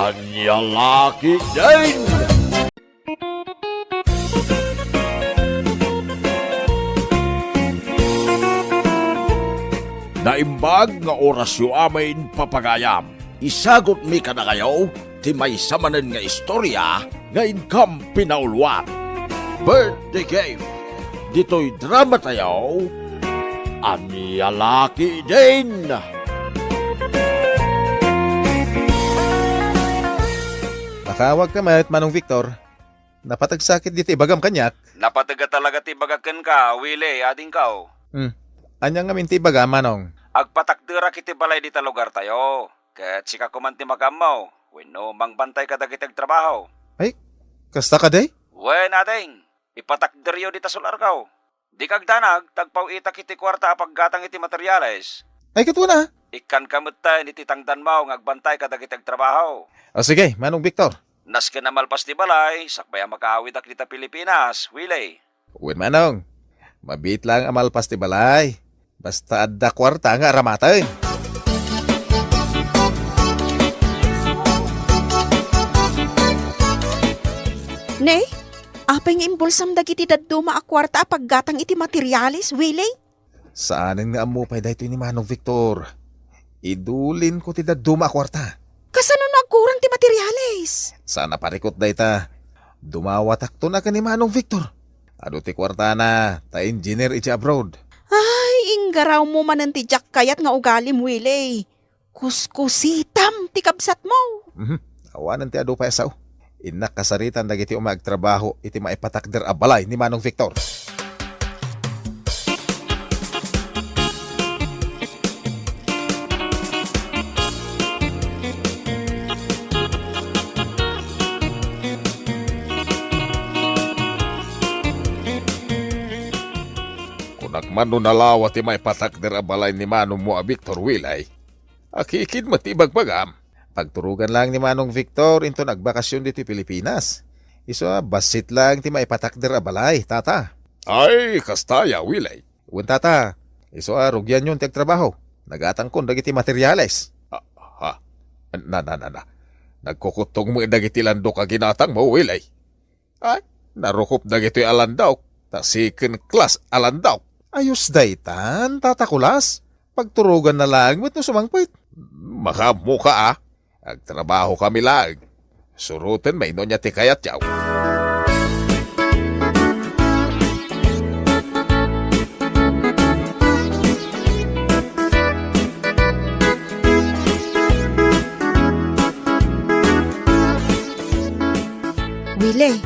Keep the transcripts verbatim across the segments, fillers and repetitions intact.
Ania la ketdin? Naimbag nga orasyo amin, papagayam. Isagutmi kadakayo ti maysa manen nga istoria nga inkam pinauluan. Birthday Gift. Ditoy dramatayo, Ania la ketdin? Makaawagka met, Manong Victor. Napateg sakit ditoy ibagam kaniak. Napateg a talaga ti ibagak kenka, Willie, adingko. Hmm. Ania ngamin ti ibagam, Manong? Agpatakderak iti balay dita lugartayo. Ket sika koman ti makaammo wenno mangbantay kadagiti agtrabaho. Ay, kasta kadi? Wen, ading, ipatakderyo dita solarko. Dika agdanag, ta agpaw-itak iti kuarta a paggatang iti materiales. Ay, ket wen a. Ikkanka metten iti tangdanmo nga agbantay kadagiti agtrabaho. O sige, Manong Victor. Nasken a malpas ti balay, sakbay a makaawidak dita Pilipinas, Willie. Wen, Manong. Mabiit laeng a malpas ti balay. Basta adda kuarta nga aramateng. Ne, apay nga imbulsam dagiti dadduma a kuarta a paggatang iti materiales, Willie? Saanen nga ammo pay daytoy ni Manong Victor. Idulinko ti dadduma a kuarta. Kasano no agkurang ti materiales? Saan a parikut dayta. Dumawatakton a ken ni Manong Victor. Adu ti kuartana, ta engineer iti abroad. Ay, inggarawmo manen ti diak kayat nga ugalim, Willie. Kuskusitam ti kabsatmo. Mhm. Awanen ti adu pay a sao. Innak kasaritan dagiti umay agtrabaho iti maipatakder a balay ni Manong Victor. Kunak man no nalawa ti maipatakder a balay ni manongmo a Victor, Willie. Akikid met ti ibagbagam. Pagturogan laeng ni Manong Victor inton agbakasyon ditoy Pilipinas. Isu a, bassit laeng ti maipatakder a balay, Tata. Ay, kasta aya, Willie? Wen, Tata. Isu a, rugianyon ti agtrabaho. Nagatangkon dagiti materiales. Ah, ha? Na, na, na, na. Nagkukuttong met dagiti landok a ginatangmo, Willie. Ay, narukop dagitoy a landok, ta second class a landok. Ayos daytan, Tata Kulas. Pagturoganna laeng met no sumangpet. Makaammoka, a. Agtrabahokami laeng. Suroten mayno ania ti kayatyo. Willie,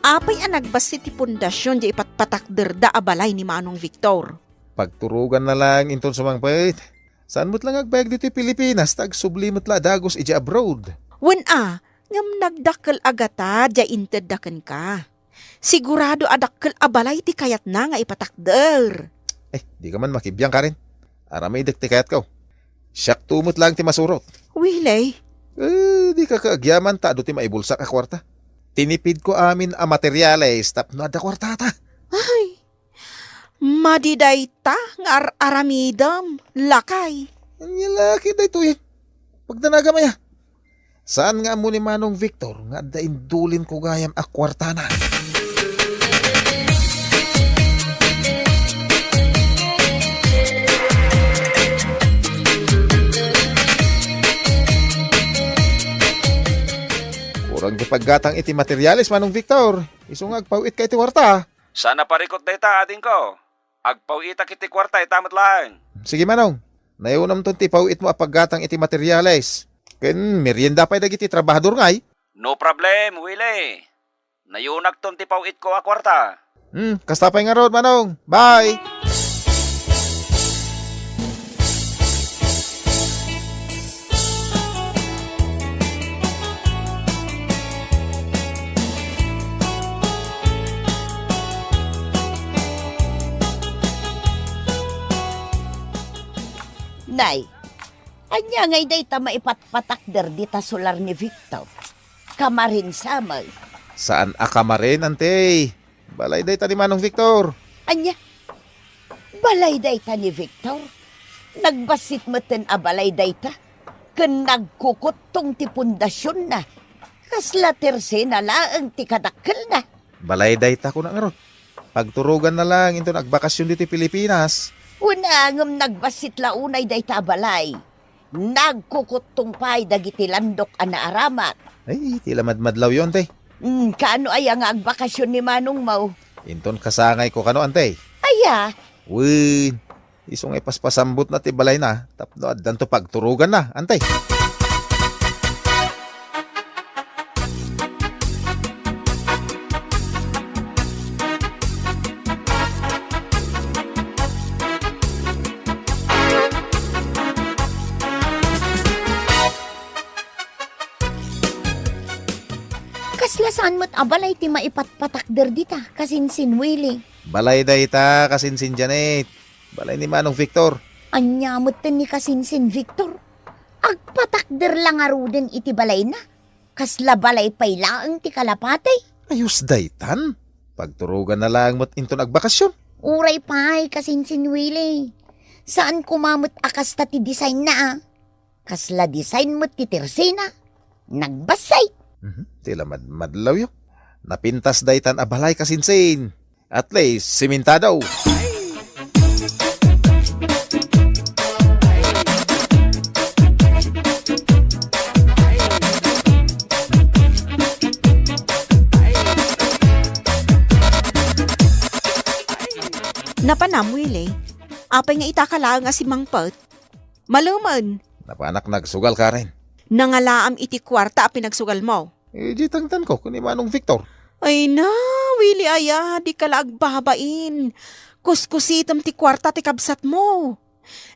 apay a nagbassit ti pundasion diay ipatpatakderda a balay ni Manong Victor? Pagturoganna laeng inton sumangpet. Saan met la nga agbayag ditoy Pilipinas ta agsubli met la a dagus idiay abroad. Wen a, ngem nagdakkel a gatad diay intedda kenka. Sigurado a dakkel a balay ti kayatna nga ipatakder. Eh, dika man makibiang, Karen. Aramidek ti kayatko. Siakto met laeng ti masurot. Willie. Eh, dika kaagyaman ta adu ti maibulsak a kuarta. Tinipidko amin a materiales tapno adda kuartata. Ay, madi dayta nga ar-aramidem, lakay. Ania la ketdi daytoy? Pagdanagam aya. Saan nga ammo ni Manong Victor nga adda indulinko gayam a kuartana? Kurang ti paggatang iti materiales, Manong Victor. Isu nga agpaw-itka iti kuarta. Saan a parikut dayta, adingko. Agpaw-itak iti kuarta ita met laeng. Sige, Manong. Nayonamton ti paw-itmo a paggatang iti materiales. Ken merienda pay dagiti trabahador ngay. No problem, Willie. Nayonakton ti paw-itko a kuarta. Hmm, kasta pay ngarud, Manong. Bye! Nay, ania ngay dayta maipatpatakder dita solar ni Victor? Kamarin sa met. Saan a kamarin, Ante? Balay dayta ni Manong Victor. Ania? Balay dayta ni Victor? Nagbassit metten a balay dayta? ken nagkukuttong ti pundasionna. Kasla tersena laeng ti kadakkelna. Balay dayta, kuna ngarud. Pagturoganna laeng inton agbakasyon ditoy Pilipinas. Wen a, ngem nagbassit la unay dayta a balay. Nagkukuttong pay dagiti landok a naaramat. Ay, ti la madmadlawyo, ante. Hmm, kaano aya nga agbakasyon ni manongmo? Inton kasangayko kano, ante. Aya? Wen, isu nga ipaspasambutna ti balayna tapno addanto pagturoganna, ante. Kasla saan met a balay ti maipatpatakder dita, kasinsin Willie? Balay dayta, kasinsin Janet. Balay ni Manong Victor. Ania metten ni kasinsin Victor? Agpatakder la ngaruden iti balayna? Kasla balay pay laeng ti kalapati? Ayos daytan. Pagturoganna laeng met inton agbakasyon. Uray pay, kasinsin Willie. Saan koma met a kasta ti designna, a. Kasla design met ti tersena. Nagbassit. Mhm, ti la madmadlawyo. Napintas daytan a balay, kasinsin. At least, simentado. Napanam, Willie. Apay nga ita ka laeng a simangpet? Malemen. Napanak nagsugal, Karen. Nangalaam iti kuarta a pinagsugalmo. Idiay tangtanko ken ni Manong Victor. Ay na, Willie aya, dika la agbabain. Kuskusitem ti kuarta ti kabsatmo.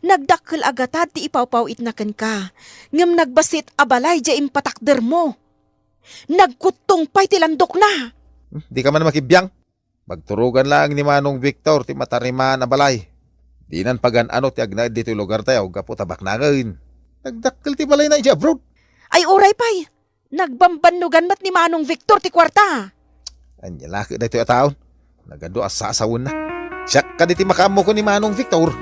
Nagdakkel a gatad ti ipawpaw-itna kenka, ngem nagbassit a balay diay impatakdermo. Nagkuttong pay ti landokna. Hmm, dika man makibiang. Pagturogan laeng ni Manong Victor ti matarimaan a balay. Dinan pagan-ano ti agnaed ditoy lugartayo gapu ta baknangen. Nagdakkel ti balayna idiay abroad. Ay, uray pay! Nagbambannogan met ni Manong Victor ti kuarta. Ania la ket daytoy a taon? Nagadu a sasawenna. Siak kadi ti makaammok ni Manong Victor.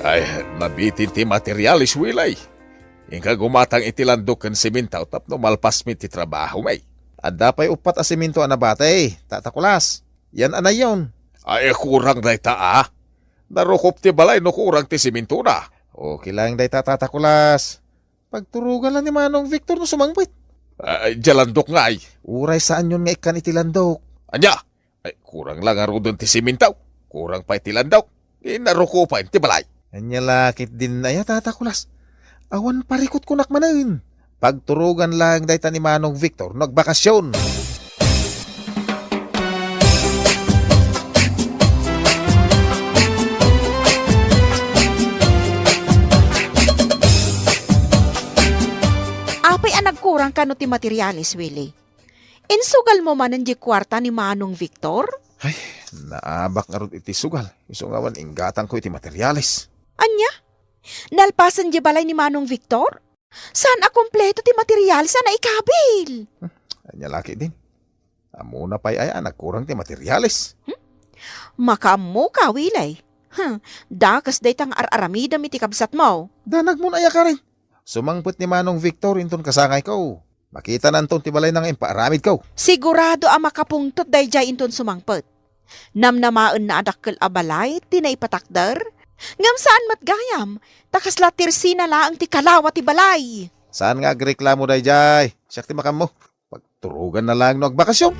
Ay, nabitin ti materialis, Willie. Inka gumatang iti landok ken semento tapno malpasmi ti trabahomi. Adda pay uppat a semento a nabati, Tata Kulas. Yan a nayon. Ay, kurang dayta, a. Narukop ti balay no kurang ti sementona. Okay lang dayta, Tata Kulas. Pagturogan la ni Manong Victor no sumangpet. Ay, diay landok ngay. Uray saanyon nga ikkan iti landok. Ania? Ay, kurang la ngaruden ti semento. Kurang pay ti landok. Inarukopen ti balay. Ania la ketdin aya, Tata Kulas? Awan parikutkonak manen. Pagturogan laeng dayta ni Manong Victor no agbakasyon. Apay a nagkurang kano ti materialis, Willie? Insugalmo manen diay kuarta ni Manong Victor? Ay, naabak ngarud iti sugal. Isu nga awan inggatangko iti materialis. Ania? Nalpasen diay balay ni Manong Victor? Saan a kompleto ti materialis a naikabil? Hmm, ania la ketdin? Ammona pay aya a nagkurang ti materialis? Hmm? Makaammoka, Willie. Hmm, dakes dayta nga ar-aramidem iti kabsatmo. Danagmon aya, Karen? Sumangpet ni Manong Victor inton kasangayko. Makitananton ti balayna nga impaaramidko. Sigurado a makapungtot daydiay inton sumangpet. Namnamaenna a dakkel a balay ti naipatakder, ngem saan met gayam, ta kasla tersena laeng ti kalawa ti balay. Saan nga agreklamo daydiay. Siak ti makaammo. Pagturoganna laeng no agbakasyon.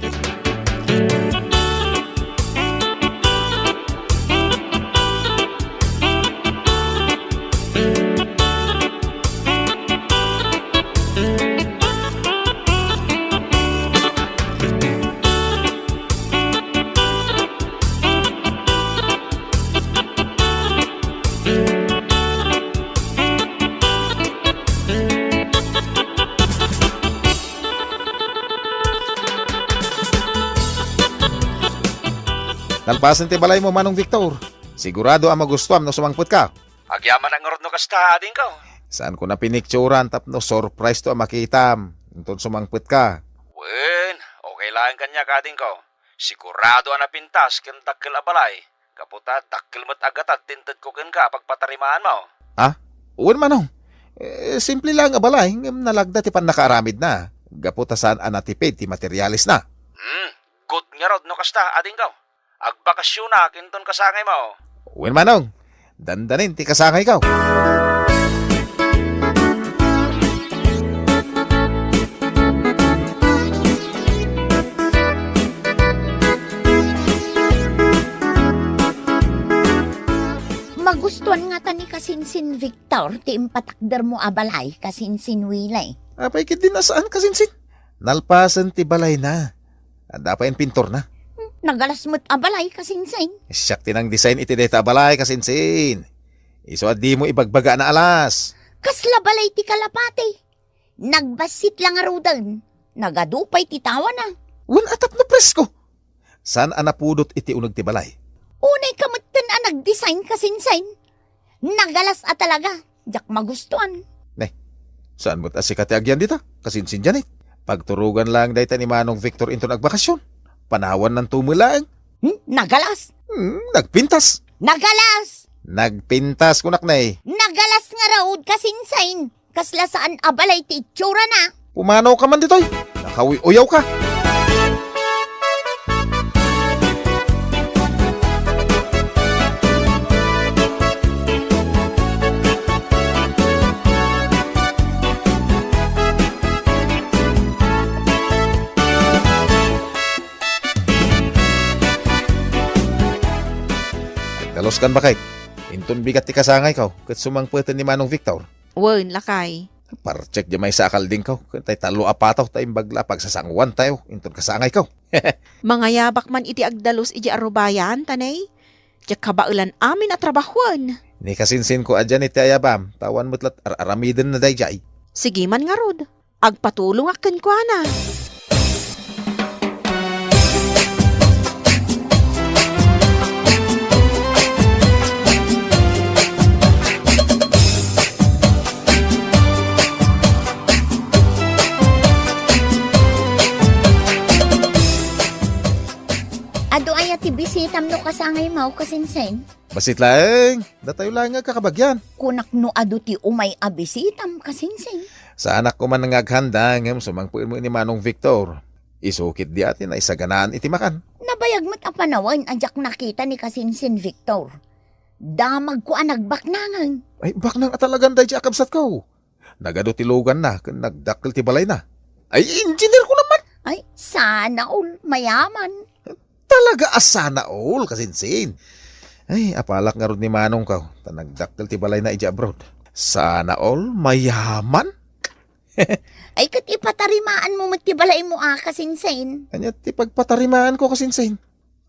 Nalpasen ti balaymo, Manong Victor. Sigurado a magustuam no sumangpetka. Agyamanak ngarud no kasta, adingko. Saanko a pinicturan tapno surprise to a makitam inton sumangpetka. Wen, okay laeng kaniak, adingko. Sigurado a napintas ken dakkel a balay. Gapu ta dakkel met a gatad ti intedko kenka a pagpatarimaanmo. Ha? Wen, manong. Eh, simple laeng a balay, ngem nalagda ti pannakaaramidna. Gapu ta saan a natipid ti materialesna. Hmm, good ngarud no kasta, adingko. Agbakasionak inton kasangaymo. Wen, manong. Dandanin ti kasangayko. Magustuan ngata ni Kasinsin Victor ti impatakdermo a balay, Kasinsin Willie. Apay ketdi a saan, Kasinsin? Nalpasen ti balayna. Adda pay pinturna. Hmm, nagalas met a balay, Kasinsin. Siak ti nang-design iti dayta a balay, Kasinsin. Isu a dimo ibagbaga a naalas. Kasla balay ti kalapati. Nagbassit la ngaruden. Nagadu pay ti tawana. Wen a tapno presko. Saan a napudot iti uneg ti balay. Unay ka metten a nag-design, Kasinsin. Nagalas a talaga. Diak magustuan. Ne, saan met a sika ti agyan dita, Kasinsin Janet? Pagturogan laeng dayta ni Manong Victor inton agbakasyon. Panawannanto met laeng. Hmm? Nagalas? Hmm, nagpintas. Nagalas! Nagpintas, kunak, ne. Nagalas ngarud, Kasinsin. Kasla saan a balay ti itsurana. Pumanaw ka man ditoy. Nakauyawka. Agdaluskan, baket. Inton bigat ti kasangayko, ket sumangpeten ni Manong Victor. Wen, lakay. Partek diay maysa a kaldingko, ken tay tallo a pato ta imbag la a pagsasangoantayo inton kasangayko. Mangayabak man iti agdalus idiay arubayan, ta ne, diak kabaelan amin a trabahoen. Ni Kasinsinko a Janet ti ayabam, ta awan met la ar-aramidenna daydiay. Sige man ngarud. Agpatulongak kenkuana. Adu aya ti bisitam no kasangaymo, Kasinsin? Bassit laeng, datayo laeng nga agkakabagyan. Kunak no adu ti umay a bisitam, Kasinsin. Saanak koman nga aghanda, ngem sumangpet met ni Manong Victor. Isu ketdi a ti naisaganaan iti makan. Nabayag met a panawen a diak nakita ni Kasinsin Victor. Damagko a nagbaknangen. Ay, baknang a talagan daydiay a kabsatko. Nagadu ti luganna ken nagdakkel ti balayna. Ay, engineer ko naman! Ay, sana all, mayaman. Talaga a sana all, Kasinsin. Ay, apalak ngarud ni Manongko, ta nagdakkel ti balayna idiay abroad. Sana all, mayaman? Ay, ket ipatarimaanmo met ti balaymo a, Kasinsin. Ania ti pagpatarimaanko, Kasinsin?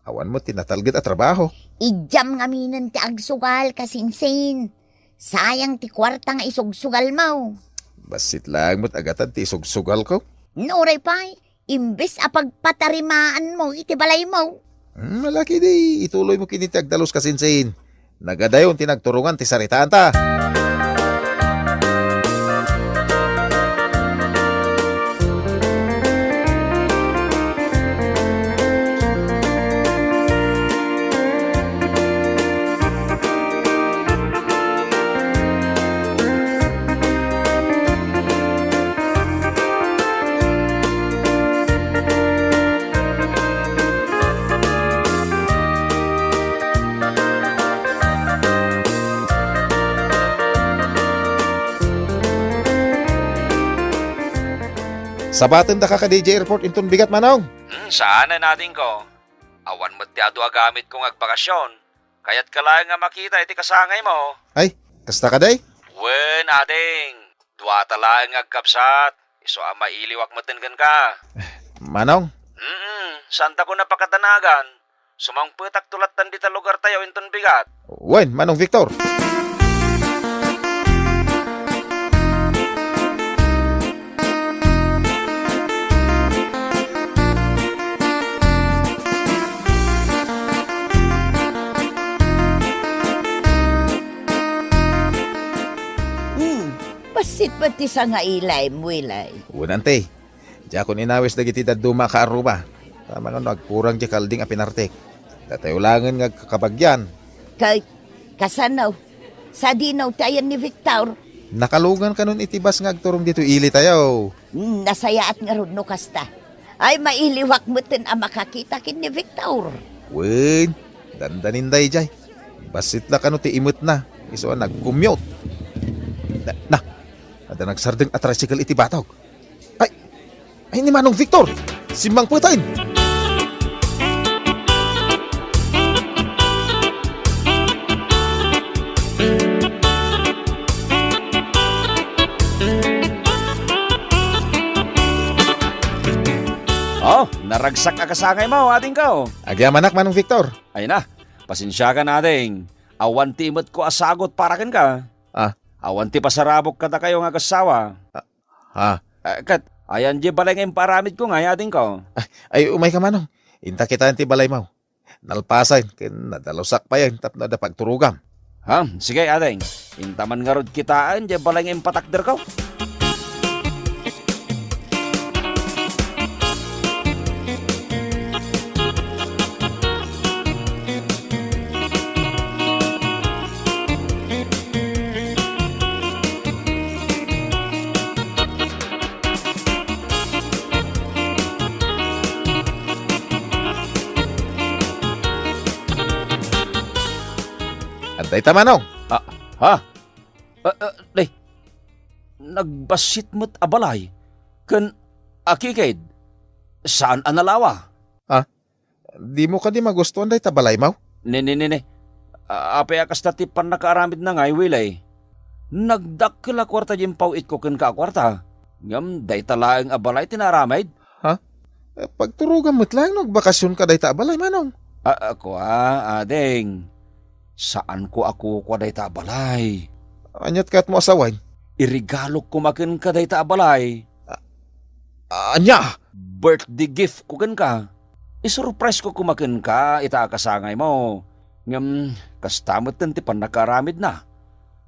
Awan met ti natalged a trabaho. Idiam ngaminen ti agsugal, Kasinsin. Sayang ti kuarta nga isugsugalmo. Bassit laeng met a gatad ti isugsugalko. Nuray pay, imbes a pagpatarimaanmo iti balaymo. Hmm, ala ketdi, ituloymo ketdi ti agdalus, Kasinsin. Nagadayon ti nagturongan ti saritaanta. Sabatendaka kadi idiay airport inton bigat, Manong? Hmm, saanen, adingko. Awan met ti adu a gamitko nga agbakasyon. Kayatka laeng nga makita iti kasangaymo. Ay, kasta kadi? Wen, ading. Duata laeng nga agkabsat. Isu a mailiwak metten kenka. Manong? Mm, saantakon a pakadanagan. Sumangpetakto lattan dita lugartayo inton bigat. Wen, Manong Victor. Bassit met ti sangailay, Wilay. Wen, Ante. Diakon inawis dagiti dadduma a kaarruba. Amangan no agkurang diay kalding a pinartek. Datayo laengen nga agkakabagyan. Kay, kasano? Sadino ti ayan ni Victor? Nakalugan kanon iti bus nga agturong ditoy ilitayo. Hmm, nasayaat ngarud no kasta. Ay, mailiwak metten a makakita ken ni Victor. Wen, dandanin daydiay. Bassit la kano ti imetna, isu a nagkumyot. Na, na, adda nagsardeng a tricycle iti batog. Ay, ay, ni Manong Victor! Simmangpeten! Oh, naragsak a kasangaymo, adingko. Agyamanak, Manong Victor. Ay na, pasensiakan, ading. Awan ti imetko a sagut para kenka. Ah. Awan ti pasarabok kadakayo nga agassawa. Ah, ah. Eh, ket, ayan diay balay nga impaaramidko ngay, adingko. Ah, ay, umayka, Manong. Inta kitaen ti balaymo. Nalpasen ken nadalusak payen tapno adda pagturogam. Ha, sige, ading. Inta man ngarud kitaen diay balay nga impatakderko. Adda ita, Manong. Ah, ha? Ah, ah, di. Nagbassit met a balay ken akikid. Saan a nalawa? Ah, dimo kadi magustuan dayta balaymo? Ni, ni, ni, ni. A-, apay a kasta ti pannakaaramidna ngay, Willy? Nagdakkel a kuarta diay impaw-itko kenka a kuarta. Ngem dayta laeng a balay ti naaramid? Ha? Eh, pagturogan met laeng no agbakasionka dayta a balay, Manong. A, a, kua, ading. Saanko a kukua dayta a balay. Aniat kayatmo a sawen? Iregalok koma kenka dayta a balay. A-, ania? Birthday giftko kenka. Isurprisesko koma kenka ita a kasangaymo. Ngem kasta metten ti pannakaaramidna.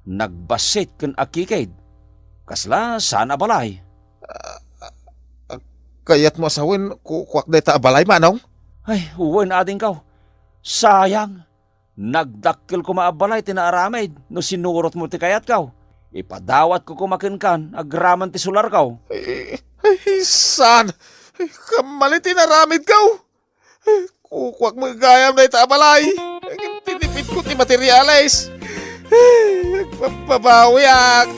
Nagbassit ken akikid. Kasla saan a balay. Ah, ah, kayatmo a sawen, ku-, kuak dayta a balay, Manong? Ay, wen, adingko. Sayang. Nagdakkel koma a balay ti naaramid no sinurotmo ti kayatko. Ipadawatko koma kenkan agraman ti sularko. Ay, ay, saan? Ay, kammali ti inaramidko. Kukuak met gayam dayta a balay. Tinipidko ti materiales. Ay, agbababawiak.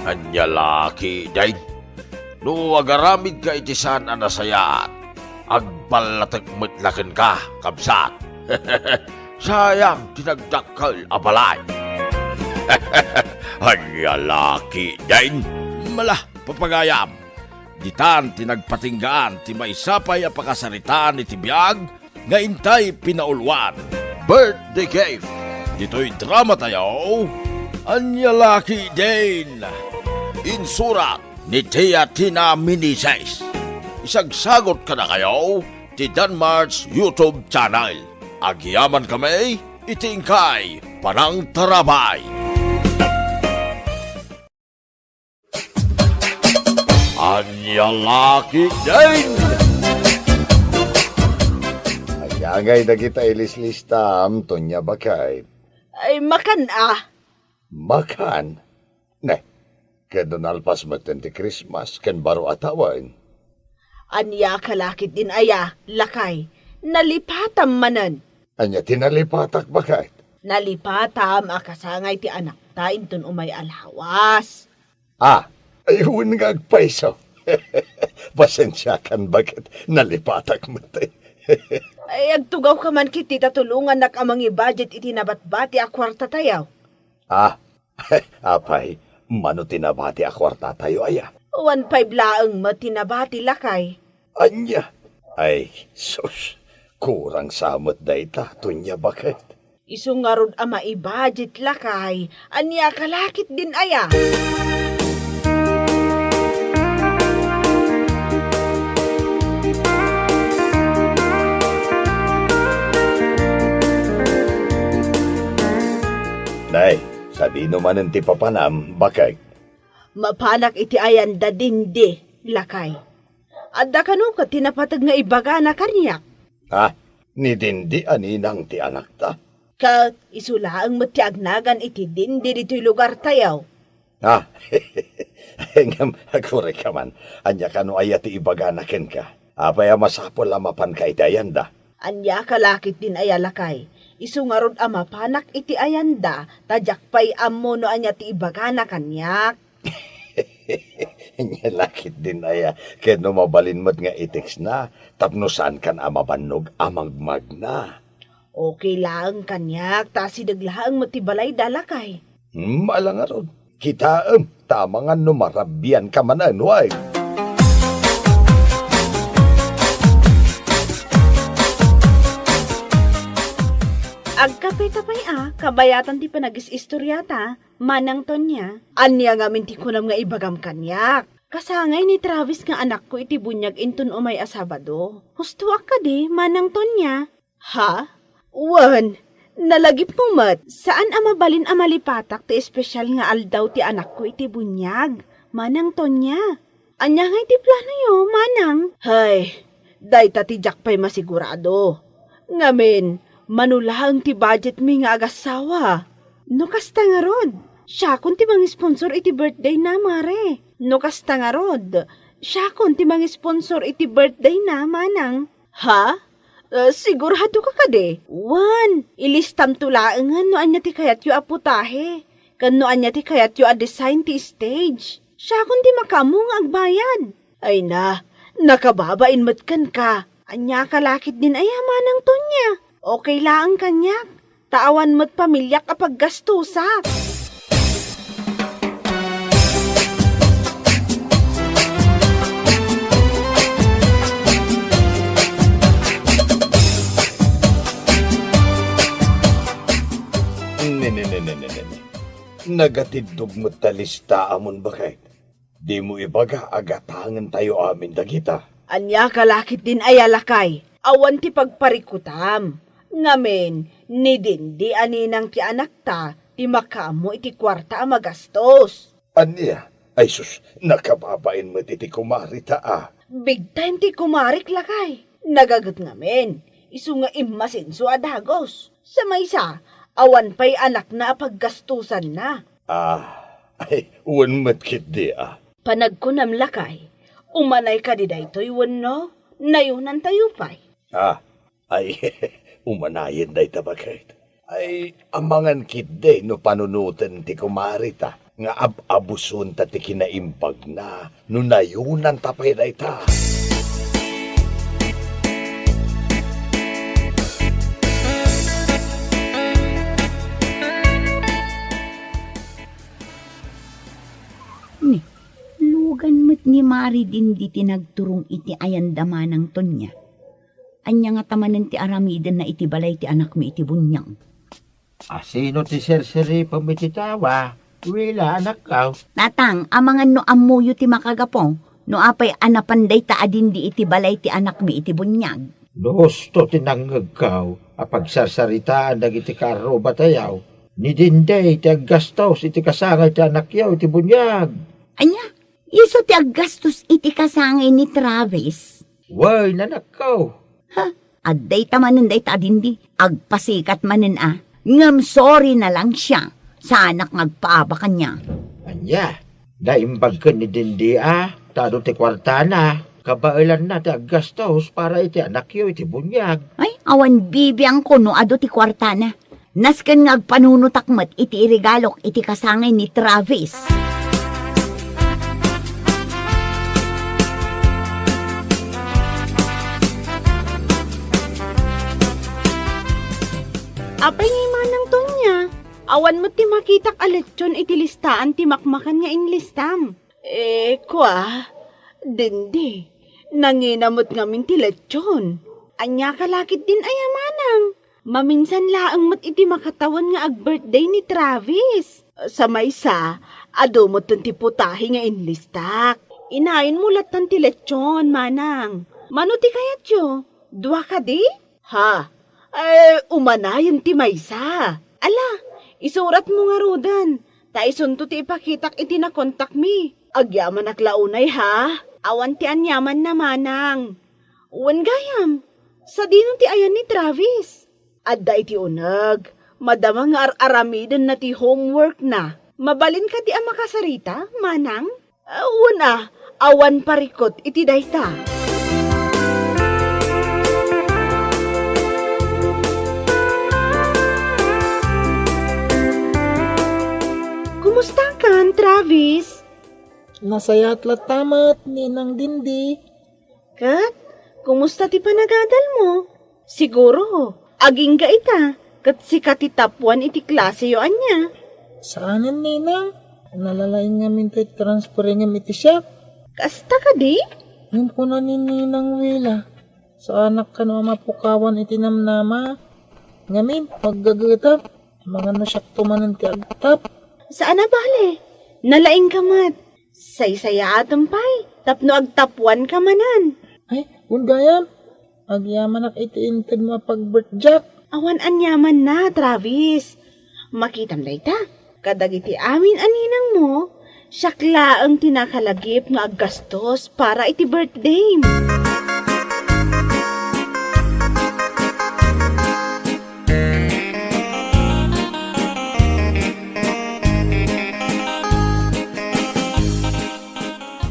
Ania la ketdin? No agaramidka iti saan a nasayaat, agballatek met la kenka, kabsat. Sayang ti nagdakkel a balay. Ania la ketdin? Mala, papagayam. Ditan ti nagpatinggaan ti maysa pay a pakasaritaan iti biag nga intay pinauluan. Birthday gift. Ditoy dramatayo, Ania la ketdin? Insurat ni Tia Tina Meneses. Isagsagot kadakayo ti Danmart's YouTube channel. Agyamankami iti inkay panangtarabay. Ania la ketdin? Ania ngay dagita ilislistam, Tonia, baket? Ay, makan a. Makan? Ne, ket no nalpas metten ti Christmas ken baro a tawen. Ania ka la ketdin aya, lakay? Nalipatam manen. Ania ti nalipatak, baket? Nalipatam a kasangay ti anakta inton umay a lawas. Ah, ay, wen nga agpayso. Pasensiakan, baket, nalipatak met. Ay, agtugawka man ketdi ta tulongannak a mangibudget iti nabatbati a kuartatayo. Ah, apay, mano ti nabati a kuartatayo aya? One five laeng met ti nabati, lakay. Ania? Ay, sus, kurang sa met dayta, Tonia, baket. Isu ngarud a maibudget, lakay. Ania ka la ketdin aya? Sadino manen ti papanam, bakek? Mapanak iti ayanda, Dindi, lakay. Adda kano ket ti napateg nga ibagana kaniak? Ha? Ni Dindi a ninang ti anakta? Ket isu laeng met ti agnagan iti Dindi ditoy lugartayo. Ah, ngem agkureka man. Ania kano aya ti ibagana kenka? Apay a masapul a mapanka iti ayanda? Ania ka la ketdin aya, lakay? Isu ngarud a mapanak iti ayanda, ta diak pay ammo no ania ti ibagana kaniak. Ania la ketdin aya, ket no mabalin met nga i-textna, tapno saankan a mabannog a magmagna. Okay laeng kaniak, ta asideg laeng met ti balayda, lakay. Hmm, ala ngarud. Kitaem, ta amangan no marabianka manen, way. Agkapita pay a, kabayatan ti panagis-istoriata, Manang Tonya. Ania ngamin ti kunam nga ibagam kaniak? Kasangay ni Travis nga anakko iti buniag inton umay a Sabado. Hustoak kadi, Manang Tonya? Ha? Wen, nalagipmo met. Saan a mabalin a malipatak ti espesyal nga aldaw ti anakko iti buniag, Manang Tonya. Ania ngay ti planoyo, Manang? Hay, dayta ti diak pay masigurado. Ngamin, mano laeng ti budgetmi nga agassawa? No kasta ngarud, siakon ti mangisponsor iti birthdayna, Mare. No kasta ngarud, siakon ti mangisponsor iti birthdayna, Manang. Ha? Eh, sigurado ka kadi? Wen, ilistamto laengen no ania ti kayatyo a putahe, ken no ania ti kayatyo a design ti stage. Siakon ti makaammo nga agbayad. Ay na, nakababain met kenka. Ania ka la ketdin aya, Manang Tonya? Okay laeng kaniak. Ta awan met pamiliak a paggastusak. Ne, ne, ne, ne, ne, ne, ne. Nagatiddog met ta lista amon, baket. Dimo ibaga a gatangentayo amin dagita. Ania ka la ketdin aya, lakay? Awan ti pagparikutam. Ngamin, ni Dindi a ninang ti anakta ti makaammo iti kuarta a magastos. Ania? Ay sus, nakababain met iti kumarita a. Big time ti kumarik, lakay. Nagaget ngamin. Isu nga immasenso a dagus. Sa maysa, awan pay anakna a paggastusanna. Ah, ay, wen met ketdi a. Panagkunam, lakay, umanay kadi daytoy wenno nayonantayo pay? Ah, ay, umanayen dayta, baket. Ay, amangan ketdi no panunoten ti kumarita nga ab-abusonta ti kinaimbagna no nayonanta pay dayta. Ni, lugan met ni Mari Dindi ti nagturong iti ayanda, Manang Tonya. Ania ngata manen ti aramidenna iti balay ti anakmi iti buniag? Asino ti sirsiripem iti tawa? Wila, anakko. Tatang, amangan no ammoyo ti makagapu, no apay a napan dayta a Dindi iti balay ti anakmi iti buniag. No husto ti nangngegko a pagsarsaritaan dagiti kaarrubatayo, ni Dindi ti aggastos iti kasangay ti anakyo iti buniag. Ania? Isu ti aggastos iti kasangay ni Travis? Wen, anakko. Ha? Adda ita manen dayta a Dindi. Agpasikat manen a. Ngem sorry na lang siya. Saanak nga agpaabak kaniak. Ania? Naimbag ken ni Dindi a, ta adu ti kuartana. Kabaelanna ti aggastos para iti anakyo iti buniag. Ay, awan bibiangko no adu ti kuartana. Nasken nga agpanunotak met iti iregalok iti kasangay ni Travis. Apay ngay, Manang Tonya? Awan met ti makitak a letson iti listaan ti makmakan nga inlistam. Eh, kua, Dindi, nangina met ngamin ti letson. Ania ka la ketdin aya, Manang? Maminsan laeng met iti makatawen nga ag-birthday ni Travis. Sa maysa, adu metten ti putahe nga inlistak. Inayon mo lattan ti letson, Manang. Mano ti kayatyo? Dua kadi? Ha? Eh, umanayen ti maysa. Ala, Isuratmo ngaruden, ta isunto ti ipakitak iti nakontakmi. Agyamanak la unay, ha? Awan ti aniamanna, manang. Wen gayam, sadino ti ayan ni Travis? Adda iti uneg, madama nga ar-aramidenna ti homeworkna. Mabalin kadi a makasarita, manang? Ah, wen a, awan parikut iti dayta. Kumustakan, Travis? Nasayaat latta met, Ninang Dindi. Ket, kumusta ti panagadalmo? Siguro, agingga ita, ket sika ti top one iti klaseyo, ania? Saanen, Ninang. Nalalaing ngamin ti transferingem iti siak. Kasta kadi? Ngem kuna ni Ninang Wela, saanak kano a mapukawan iti namnama. Ngamin, aggagetam. Amangan no siakto manen ti agtop. Saan a bale. Nalaingka met. Saysayaatem pay tapno agtop one ka manen. Ay, wen gayam. Agyamanak iti intedmo a pagbirthdayak. Awan aniamanna, Travis. Makitam dayta. Kadagiti amin a ninangmo, siak laeng ti nakalagip nga aggastos para iti birthdayem.